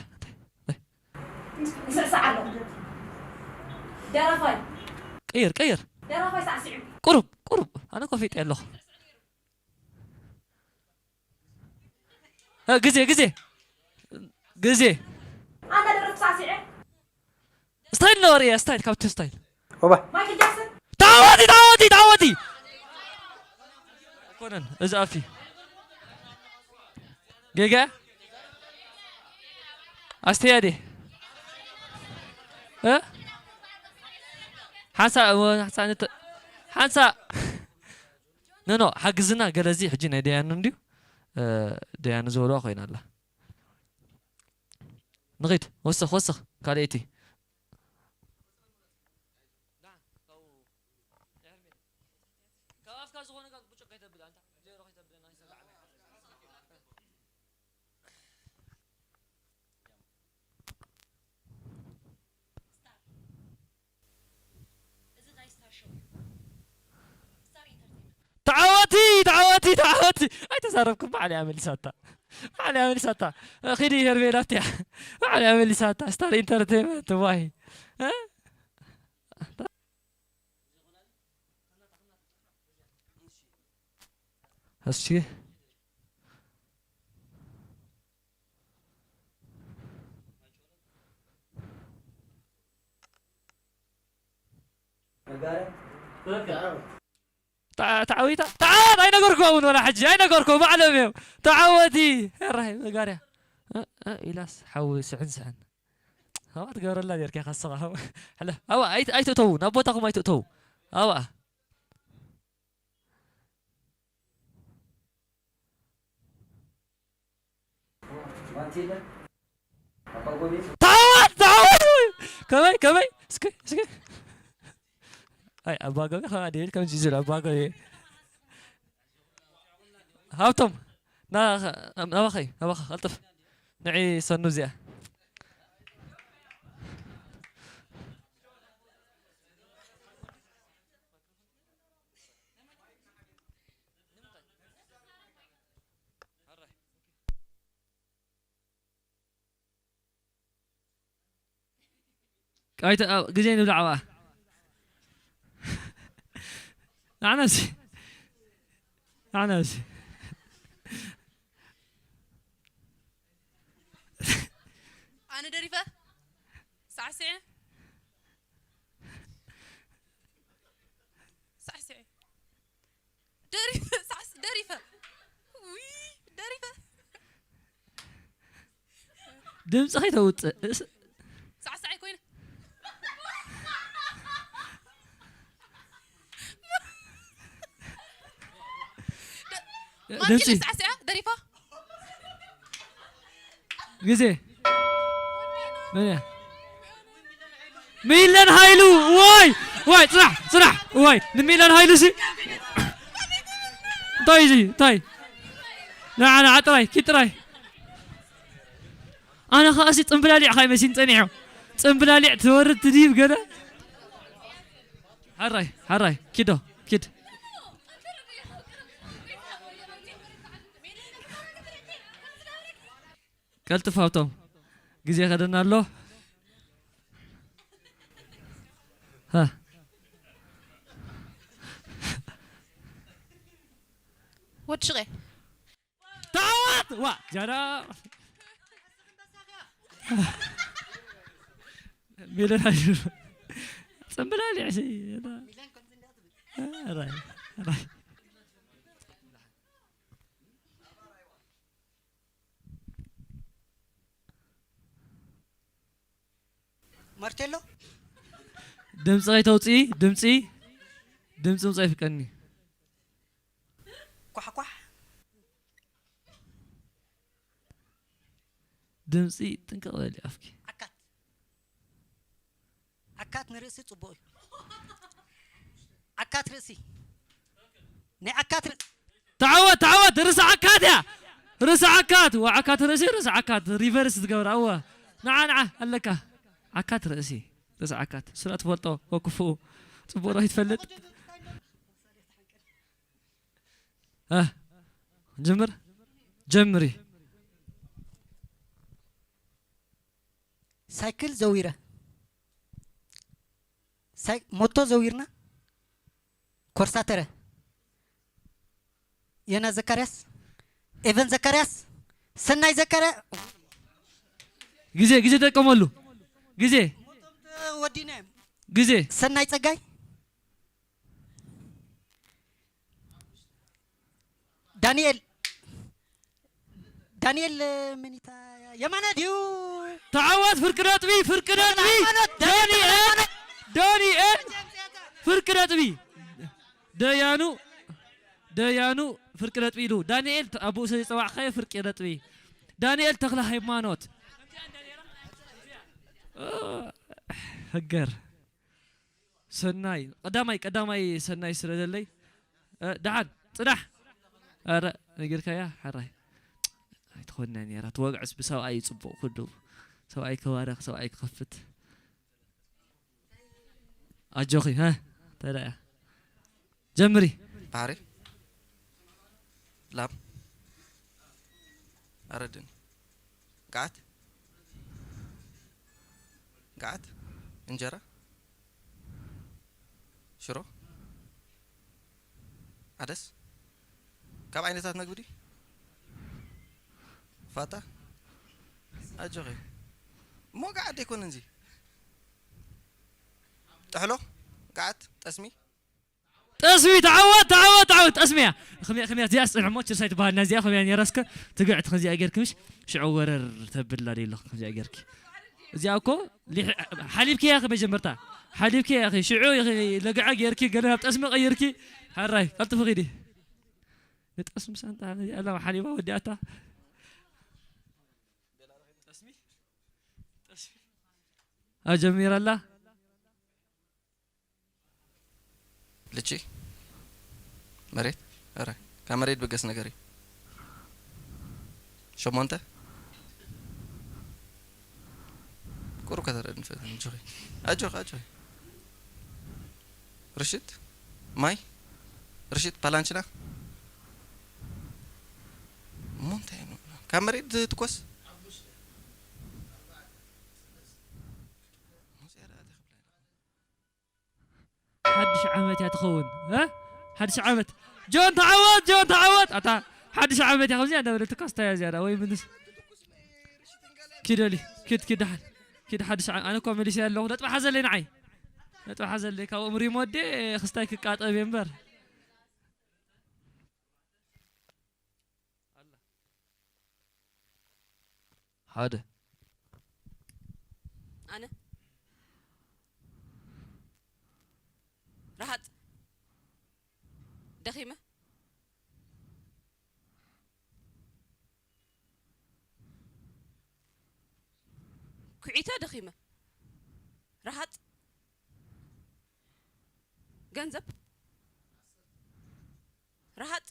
ይስዕስዕ ኣሎ። ደራፋይ። ቀይር፣ ቀይር። ደራፋይ ሳዕሲዑ። ቁሩብ፣ ቁሩብ። ኣነ ኮፊጠ ኣለኹ። ሀ፣ ግዜ፣ ግዜ። ግዜ። ኣነ ደረፍኩ ሳዕሲዐ። ስታይል ነው ርያ፣ ስታይል፣ ካብቲ ስታይል። ኦባ። ማይክል ጃክሰን። ተዓወቲ፣ ተዓወቲ፣ ተዓወቲ። ኣይኮነን፣ እዚ ኣፊ። ጌጋ? ኣስተያዲ። እ? ሓንሳ፣ ሓንሳ ንተ-፣ ሓንሳ። ኖ፣ ኖ፣ ሓግዝና ገለ እዚ ሕጂ ናይ ደያኑ እንድዩ። እ፣ ደያኑ ዝበልዋ ኮይና ኣላ። ንኺድ፣ ወስኽ፣ ወስኽ፣ ካልኣይቲ። ካብ ኣፍካ ዝኾነ ጋር ብጭቕ ከይተብል፣ ኣንታ ዜሮ ከይተብለና ይሰጋዕ። ተዓወቲ፣ ተዓወቲ፣ ተዓወቲ። ኣይተዛረብኩም፣ ባዕላ እያ መሊሳታ። ባዕላ እያ መሊሳታ። ኺዲ ሄርሜላ እያ። ባዕላ እያ መሊሳታ። ስታር ኢንተርቴይንመንት፣ ዋይ። እ? እስኪ። ተዓ-፣ ተዓዊታ? ተዓ-፣ ኣይነገርኩ እውን ወላ ሕጂ፣ ኣይነገርኩ፣ ባዕሎም እዮም። ተዓወቲ። ራይ መጋርያ። እ፣ እ፣ ኢላስ ሓዊ ስሕን ስሕን። ሃዋ ትገብረላ ኔርካ ኢኻ ንስኻ። ሕለ-፣ ሃዋ፣ ኣይት-፣ ኣይትእተዉ፣ ናብ ቦታኹም ኣይትእተዉ። ሃዋ። ተዓወት፣ ተዓወት! ከመይ፣ ከመይ? እስኪ፣ እስኪ። ኣይ ኣባገቢ ከኣ ደብል ከም ዚዙል ኣባገቢ። ሃብቶም፣ ና-፣ ናባኸይ፣ ናባኻ፣ ቀልጥፍ። ንዒ ሰኑ እዚኣ። ኣይተ-፣ ኣብ ግዜ ንብላ ዓዋ። ንዓና እዚ፣ ንዓና እዚ። ኣነ ደሪፈ ሳዕስዐ፣ ሳዕስዐ። ደሪፈ፣ ሳዕስ-፣ ደሪፈ። ውይ፣ ደሪፈ። ድምፂ ከይተውፅእ። እስ-፣ ሳዕሳዕ ኮይነ። ደ-፣ ድምፂ። ማርቲን ሳዕሳዕ ደሪፋ። ግዜ። መን እያ? ሚለን ሃይሉ። ዋይ፣ ዋይ፣ ፅናሕ፣ ፅናሕ። ዋይ፣ ንሚለን ሃይሉ ሲ። እንታይ እዚ? እንታይ? ንዓ፣ ንዓ ጥራይ፣ ኪድ ጥራይ። ኣነ ኸኣ ሲ ፅምብላሊዕ ኸኣ መሲን ፀኒሑ። ፅምብላሊዕ ትወርድ ትድይብ ገለ። ሓራይ፣ ሓራይ፣ ኪዶ፣ ኪድ። ቀልጥፍ ሃብቶም፣ ግዜ ከደና ኣሎ። ሃ። ወዲ ሽቐ። ተዓወት! ዋ፣ ጃዳ። ሚለን ሃይሉ። ጽምብላሊዕ ሲ። ራይ፣ ራይ። ማርቴሎ። ድምፂ ከይተውፅኢ፣ ድምፂ፣ ድምፂ ምፅእ ይፍቀኒ። ኳሕኳሕ። ድምፂ ጥንቅቕ በሊ ኣፍኪ። ዓካት። ዓካት ንርእሲ ጽቡቕ እዩ። ዓካት ርእሲ። ናይ ዓካት ርእሲ። ተዓወት፣ ተዓወት፣ ርእሲ ዓካት እያ። ርእሲ ዓካት፣ ወ-፣ ዓካት ርእሲ፣ ርእሲ ዓካት፣ ሪቨርስ ዝገብራ፣ እወ። ንዓ፣ ንዓ፣ ኣለካ። ዓካት ርእሲ፣ ርእሲ ዓካት። ስለ ትፈልጦ፣ ወክፍኡ። ጽቡቕ ዶ ይትፈልጥ? እ፣ ጀምር። ጀምሪ። ሳይክል ዘዊረ። ሳይ-፣ ሞቶ ዘዊርና። ኮርሳተረ። የና ዘካርያስ። ኤቨን ዘካርያስ። ሰናይ ዘካርያ-፣ ግዜ፣ ግዜ ተጠቀመሉ። ግዜ። ወዲነ። ግዜ። ሰናይ ጸጋይ። ዳንኤል፣ ዳንኤል፣ እ፣ መኒታ የማነ ድዩ? ተዓወት ፍርቂ ነጥቢ፣ ፍርቂ ነጥቢ። ሃይማኖት፣ ዳንኤል፣ ዳንኤል፣ ሃይማኖት። ዳንኤል፣ ፍርቂ ነጥቢ። ደያኑ፣ ደያኑ፣ ፍርቂ ነጥቢ ኢሉ። ዳንኤል፣ ተ-፣ ኣቦኡ ስለ ዝጸዋዕካዮ ፍርቂ ነጥቢ። ዳንኤል ተኽለ ሃይማኖት። እ፣ ህገር። ሰናይ፣ ቀዳማይ፣ ቀዳማይ ሰናይ ስለ ዘለይ፣ እ፣ ደሓን፣ ጽናሕ። ኧረ፣ ነጊርካያ፣ ሕራይ። ኣይትኾንና ነይራ፣ ትወግዕስ ብሰብኣይ እዩ ጽቡቕ ኩሉ። ሰብኣይ ክባረኽ፣ ሰብኣይ ክኸፍት። ኣጆኺ፣ ሀ፣ ተረያ። ጀምሪ። ባሕሪ። ላም። ኣረድን። ገዓት። ገዓት። እንጀራ። ሽሮ። ዓደስ። ካብ ዓይነታት መግቢ ድዩ? ፋታ። ኣጆኺ። እሞ ገዓት ደይኮነን እዚ። ጥሕሎ። ገዓት። ጠስሚ። ጠስሚ፣ ተዓወት፣ ተዓወት፣ ተዓወት። ጠስሚ እያ። ከመይ፣ ከመይ እዚኣ ስጥልዕሞ፣ ችርሳይ ትበሃል። ናዚኣ ከመይ እያ ነይራ እስከ? ትግዕት ከዚኣ ጌርኪ ምሽ? ሽዑ ወረር ተብላ ዶ ኣለኹ ከዚኣ ጌርኪ። እዚኣ እኮ ሊሕ-፣ ሓሊብኪ እያ ከመይ ጀመርታ? ሓሊብኪ እያ፣ ሽዑ ኢኺ ለግዐ ጌርኪ፣ ገለ ናብ ጠስሚ ቀይርኪ። ሓራይ፣ ቀልጥፊ ኺዲ። ንጠስሚ ሳንጣ፣ እዚኣ ኣላ ሓሊባ ወዲኣታ። ጠስሚ? ጠስሚ። ኣጀሚራ ኣላ። ልቺ መሬት ኧረ ካብ መሬት ብገስ ነገር እዩ። ሸሞንተ ቁሩብ ከተረድን ፈተን እንጆኺ ኣጆኺ ኣጆኺ ርሽት ማይ ርሽት ፓላንችና እሞ እንታይ ንብሎ ካብ መሬት ዝትኮስ ሓድሽ ዓመት እያ ትኸውን። እ? ሓድሽ ዓመት። ጆን ተዓወት፣ ጆን ተዓወት። ኣታ ሓድሽ ዓመት እያ ከምዚኣ እንዳበለትካ ስታያ ዝያዳ ወይ ምንስ ኪደሊ ኪድ ኪድ ደሓን ኪድ ሓድሽ ዓመት። ኣነ እኮ መሊሰ ኣለኹ። ነጥቢ ሓዘለይ ንዓይ ነጥቢ ሓዘለይ። ካብኦም ሪሞት ዴ ክስታይ ክቃጠብ እየ እምበር። ሓደ ኣነ ረሃፅ ደኺመ ኩዒተ ደኺመ ረሃፅ ገንዘብ ረሃፅ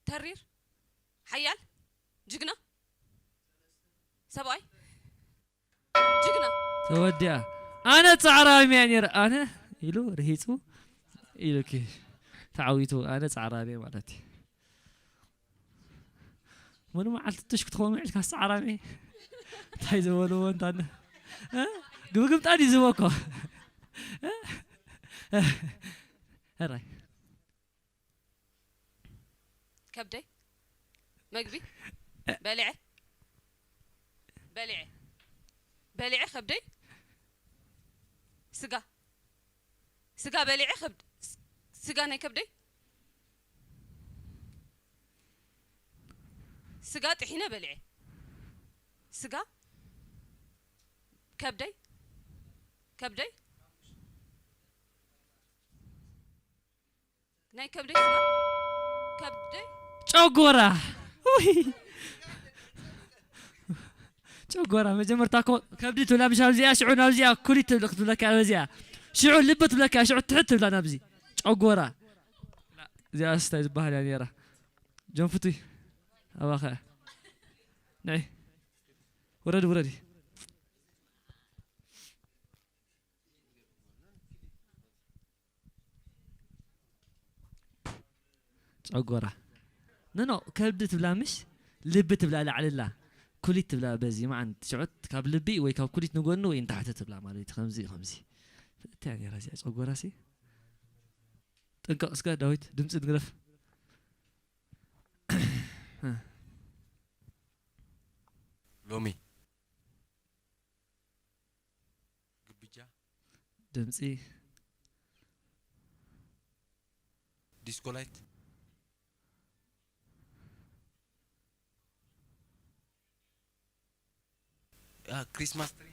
ተሪር ሓያል ጅግና ሰብኣይ ጅግና ተወዲኣ ኣነ ጻዕራም እያ ነይረ ኣነ ኢሉ ርሂጹ ኢሉኪ ተዓዊቱ ኣነ ጻዕራም እየ ማለት እዩ። ሙሉ መዓልቲ ትሽ ክትኸውን ውዒልካ ጻዕራም እየ እንታይ ዝበልዎ እንታነ ግብግብጣን እዩ ዝህቦ እኮ ሕራይ ከብደይ መግቢ በሊዐ በሊዐ በሊዐ ከብደይ ስጋ ስጋ በሊዐ ከብድ ስጋ ናይ ከብደይ ስጋ ጥሒነ በሊዐ ስጋ ከብደይ ከብደይ ናይ ከብደይ ስጋ ከብደይ ጨጎራ ጨጎራ መጀመርታ እኮ ከብዲ ትብላ ምሽ ኣብዚኣ ሽዑ ናብዚኣ ኩሊት ትብል ክትብለካ በዚኣ ሽዑ ልቢ ትብለካ ሽዑ ትሕት ትብላ ናብዚ ጨጎራ እዚኣ ስታይ ዝበሃል እያ ነራ ጀንፍቱይ ኣባኸ ንዒ ውረዲ ውረዲ ጨጎራ ኖኖ ከብዲ ትብላ ምሽ ልቢ ትብላ ላዕልላ ኩሊት ትብላ በዚ መዓን ሽዑት ካብ ልቢ ወይ ካብ ኩሊት ንጎኒ ወይ ንታሕቲ ትብላ ማለት እዩ ከምዚ ከምዚ እንታይ ነራ እዚኣ ጨጎራ ሲ ጥንቀቕ እስከ ዳዊት ድምፂ ንግረፍ ሎሚ ግብጃ ድምፂ ዲስኮ ላይት ክሪስማስ ትሪ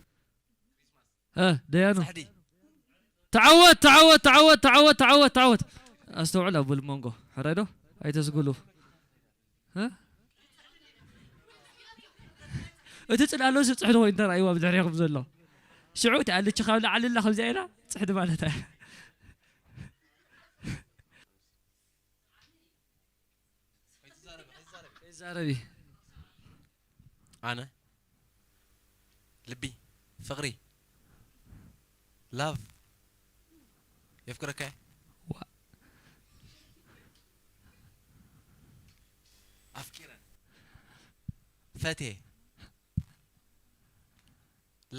ደያኑ ፃሕዲ ተዓወት ተዓወት ተዓወት ተዓወት ተዓወት ተዓወት ኣስተውዕል ኣቡል መንጎ ሕራይ ዶ ኣይተስጉሉ እቲ ጽላሎ ዝጽሕድ ኮይኑ እንተ ረኣይዋ ብድሕሪኹም ዘሎ ሽዑ እቲ ኣልቺ ካብ ላዕሊ ኣላ ከምዚኣ ኢላ ጽሕዲ ማለት እያ ይዛረቢ ኣነ ልቢ ፍቕሪ ላቭ የፍቅረካ ዋ ኣፍቂረ ፈትየ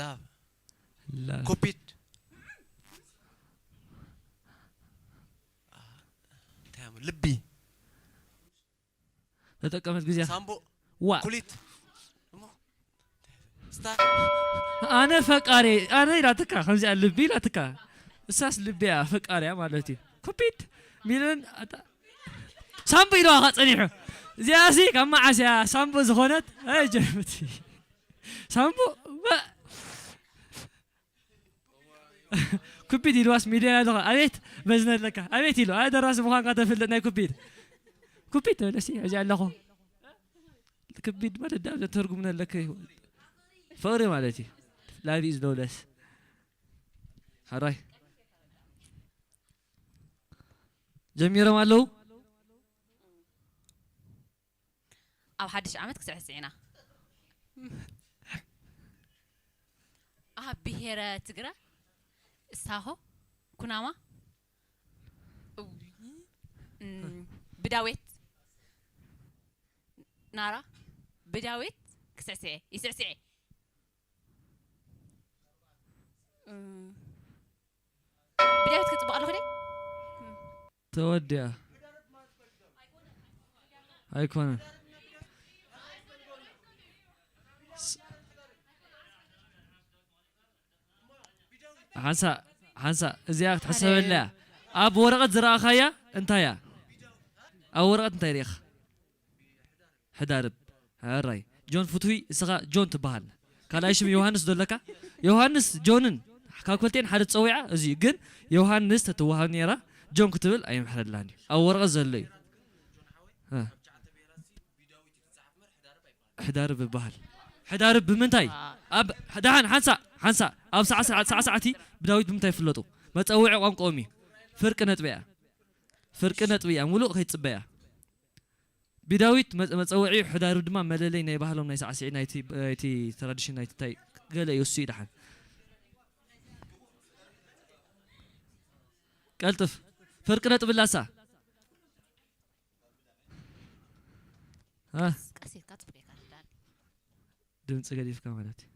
ላቭ ላ ኩፒድ እንታይ እሞ ልቢ ተጠቀመት ግዜ ሳምቦ ዋ ኩሊት እሞ ስታ ኣነ ፈቃሪ ኣነ ኢላትካ ከምዚኣ ልቢ ኢላትካ እሳስ ልቢ እያ ፈቃሪ እያ ማለት እዩ ኩፒድ ሚልን ኣታ- ሳምቦ ኢልዋ ኸ ጸኒሑ እዚኣሲ ካብ መዓስ እያ ሳምቦ ዝኾነት ኣይጀምት ሳምቦ በ- ኩፒድ ኢልዋስ ሚድያ ኣለኻ ኣቤት መዝነ ኣለካ ኣቤት ኢሉ ኣነ ደራሲ ምዃንካ ተፍልጥ ናይ ኩፒድ ኩፒድ ተብለሲ ሕዚ ኣለኹ ክቢድ ማለት ዳ ተርጉም ኣለካ ፍቅሪ ማለት እዩ ላቪ ኢዝ ሎለስ ሓራይ ጀሚሮም ኣለዉ። ኣብ ሓድሽ ዓመት ክስዕስዕ ኢና። ኣብ ብሄረ ትግረ እሳሆ ኩናማ እውይ፣ እም፣ ብዳዌት ናራ ብዳዌት ክስዕስዕ ይስዕስዕ። እም፣ ብዳዊት ክጽብቕ ኣለኹ ደ ተወዲኣ ኣይኮነን። ሓንሳ ሓንሳ እዚኣ ክትሕሰበላ እያ። ኣብ ወረቐት ዝረኣኻያ እንታይ እያ? ኣብ ወረቐት እንታይ ርኢኻ? ሕዳርብ ሕራይ ጆን ፍትዊ እስኻ ጆን ትበሃል። ካልኣይ ሽም ዮሃንስ ዶ ኣለካ? ዮሃንስ ጆንን ካብ ክልቲኤን ሓደ ትጸዊዓ እዚ ግን ዮሃንስ ተትወሃብ ነይራ ጆን ክትብል ኣይምሕረላን እዩ። ኣብ ወረቐት ዘሎ እዩ። ሕዳርብ ይበሃል። ሕዳርብ ብምንታይ ኣብ ደሓን ሓንሳ ሓንሳ ኣብ ሳዕሳዕቲ ብዳዊት ብምንታይ ይፍለጡ? መጸውዒ ቋንቋኦም እዩ። ፍርቂ ነጥቢ እያ። ፍርቂ ነጥቢ እያ። ሙሉእ ከይትጽበያ። ብዳዊት መጸውዒ ሕዳሩ ድማ መለለይ ናይ ባህሎም ናይ ሳዕስዒ ናይቲ ናይቲ ትራዲሽን ናይቲ እንታይ ገለ እዩ እሱ ይድሓን ቀልጥፍ ፍርቂ ነጥቢ ላሳ እ ቀስ ኢልካ ጽቡቅ ኢልካ ትዳል ድምፂ ገዲፍካ ማለት እዩ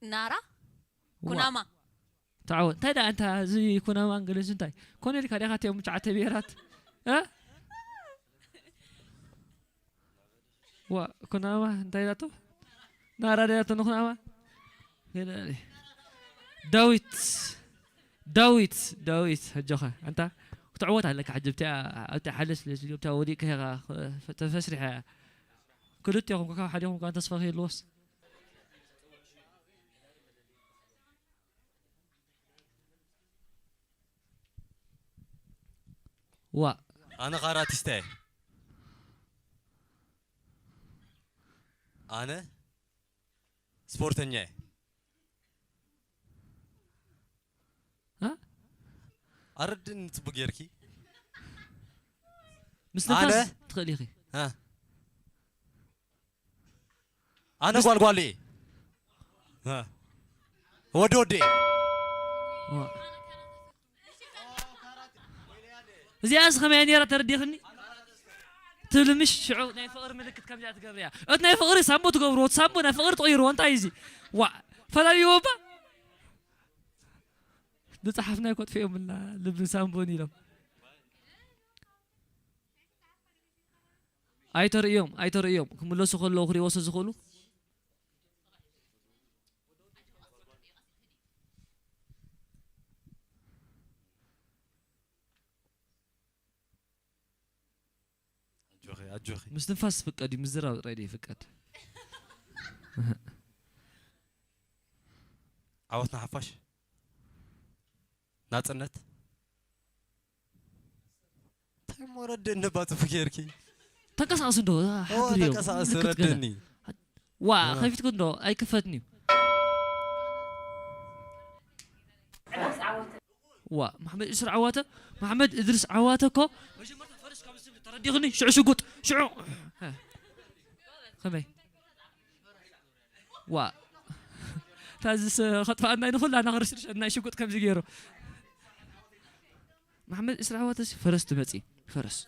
ናራ ኩናማ ተዓወት እንታይ ደኣ እንታ እዚ ኩናማ እንግሊዝ እንታይ ኮነ ኢልካ ዲኻ እቲኦም ትሽዓተ ብሄራት እ ዋ ኩናማ እንታይ ኢላቶ ናራ ዲላቶ ንኩናማ ገለ ዳዊት ዳዊት ዳዊት ኣጆኻ ኣንታ ክትዕወት ኣለካ ሕጂ ብቲኣ ኣብቲ ሓለስ ለስ ብቲኣ ወዲቅካ ኢኻ ተፈስሪሐ ክልቲኹም ካብ ሓዲኹም ኳን ተስፋ ከየልዎስ ዋ ኣነ ካራቲስታ እየ ኣነ ስፖርተኛ እየ ኣረድን ጽቡቅ ጌርኪ ምስ ንፋስ ትኽእል ኢኺ ኣነ ጓልጓሌ ወዲ ወዲ እዚኣስ ከመይ ነይራ ተረዲኽኒ ትብል ምሽ ሽዑ ናይ ፍቕሪ ምልክት ከምዚኣ ትገብርያ እቲ ናይ ፍቕሪ ሳምቦ ትገብርዎ እቲ ሳምቦ ናይ ፍቕሪ ትቕይርዎ እንታይ እዚ ዋ ፈላልይዎ እባ ንፀሓፍና ይኮጥፍኦምልና ልብን ሳምቦን ኢሎም ኣይተርእዮም ኣይተርእዮም ክምለሱ ከለዉ ክሪእዎ ስለ ዝኽእሉ ኣጆኺ ኣጆኺ ምስትንፋስ ዝፍቀድ እዩ ምዝራብ ጥራይ ዶ ይፍቀድ ዓወትና ሓፋሽ ናፅነት እንታይ ሞ ረድእኒ ባፅፊ ጌርኪ ተንቀሳቐስ እንዶ ሓድር እዮም። ተንቀሳቐስ ምልክት ገለ። ረድእኒ ዋ ከፊትኩ እንዶ ኣይክፈትን እዩ ዋ መሓመድ እድሪስ ዓዋተ መሓመድ እድሪስ ዓዋተ እኮ መጀመርታ ፈረስ ካብ ዝብል ተረዲኽኒ ሽዑ ሽጉጥ ሽዑ ከመይ ዋ ታዝስ ከጥፋኣና ንኹላና ክርስርሸና ሽጉጥ ከምዚ ገይሩ መሓመድ እስራ ኣሕዋተሲ ፈረስ ትመፂ ፈረስ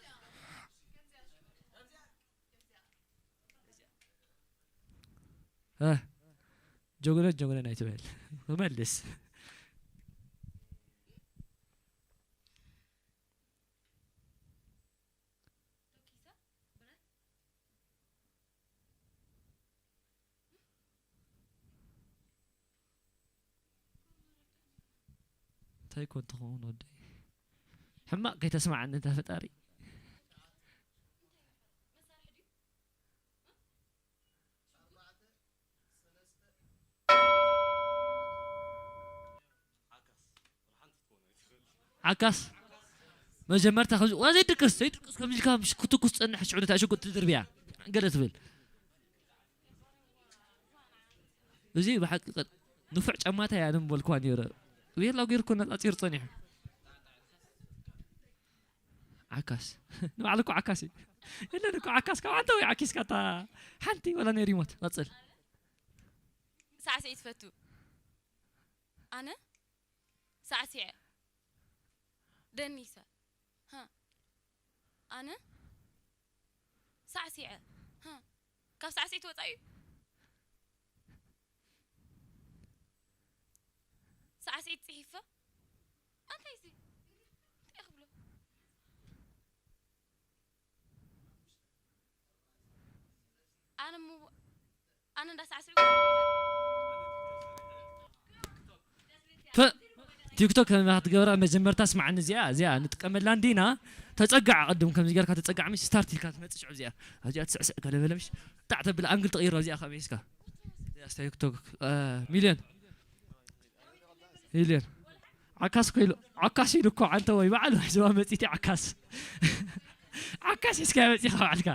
እ ጀጉነን ጀጉነን ኣይትበል ክመልስ እንታይ ኮን ትኸውን ወደይ ሕማቕ ከይተስማዓኒ እንታ ፈጣሪ ዓካስ መጀመርታ ከምዚ ዋ ዘይድቅስ ዘይድቅስ ከምዚ ኢልካ ክትኩስ ትጸንሕ ሽዑ ነታ ሽጉጥ ትድርብያ ገለ ትብል እዚ ብሓቂ ንፉዕ ጫማታ እያ ንምበልክዋ ነይረ ቬላ ገይሩ እኮ ነጻጺሩ ጸኒሑ። ዓካስ። ንባዕሉ እኮ ዓካስ እዩ። የለን እኮ ዓካስ፣ ካብ ኣንተ ወይ ዓኪስካ እታ ሓንቲ ወላ ናይ ሪሞት። ቀጽል። ሳዕስዒት ትፈቱ? ኣነ ሳዕሲዐ። ደኒሰ። ሃ። ኣነ ሳዕሲዐ። ሃ። ካብ ሳዕስዒት ወጻኢ እዩ። ሳዕስዒት ጽሒፈ? ኣንታይ እዚ? እንታይ ክብሎ? ኣነ ሙ-፣ ኣነ እንዳሳዕስዑ ቲክቶክ ከመይ ክትገብራ መጀመርታ ስማዕኒ፣ እዚኣ፣ እዚኣ ንጥቀመላ እንዲና። ተጸጋዕ ቅድም ከምዚ ጌርካ ተጸጋዕ፣ ምሽ ስታርት ኢልካ ትመጽእ ሽዑ እዚኣ። ኣብዚኣ ትስዕስዕ ገለ በለ ምሽ። ጣዕ ተብል ኣንግል ትቕይሮ እዚኣ ከመይ እስካ። እዚኣ ስታይ ቲክቶክ፣ እ፣ ሚልዮን። ሚልዮን። ዓካስ ኮይሉ፣ ዓካስ ኢሉ እኮ ዓንተ ወይ በዓል ወይ ዝባ መጺቲ ዓካስ። ዓካስ እስካ መጺኻ ባዕልካ።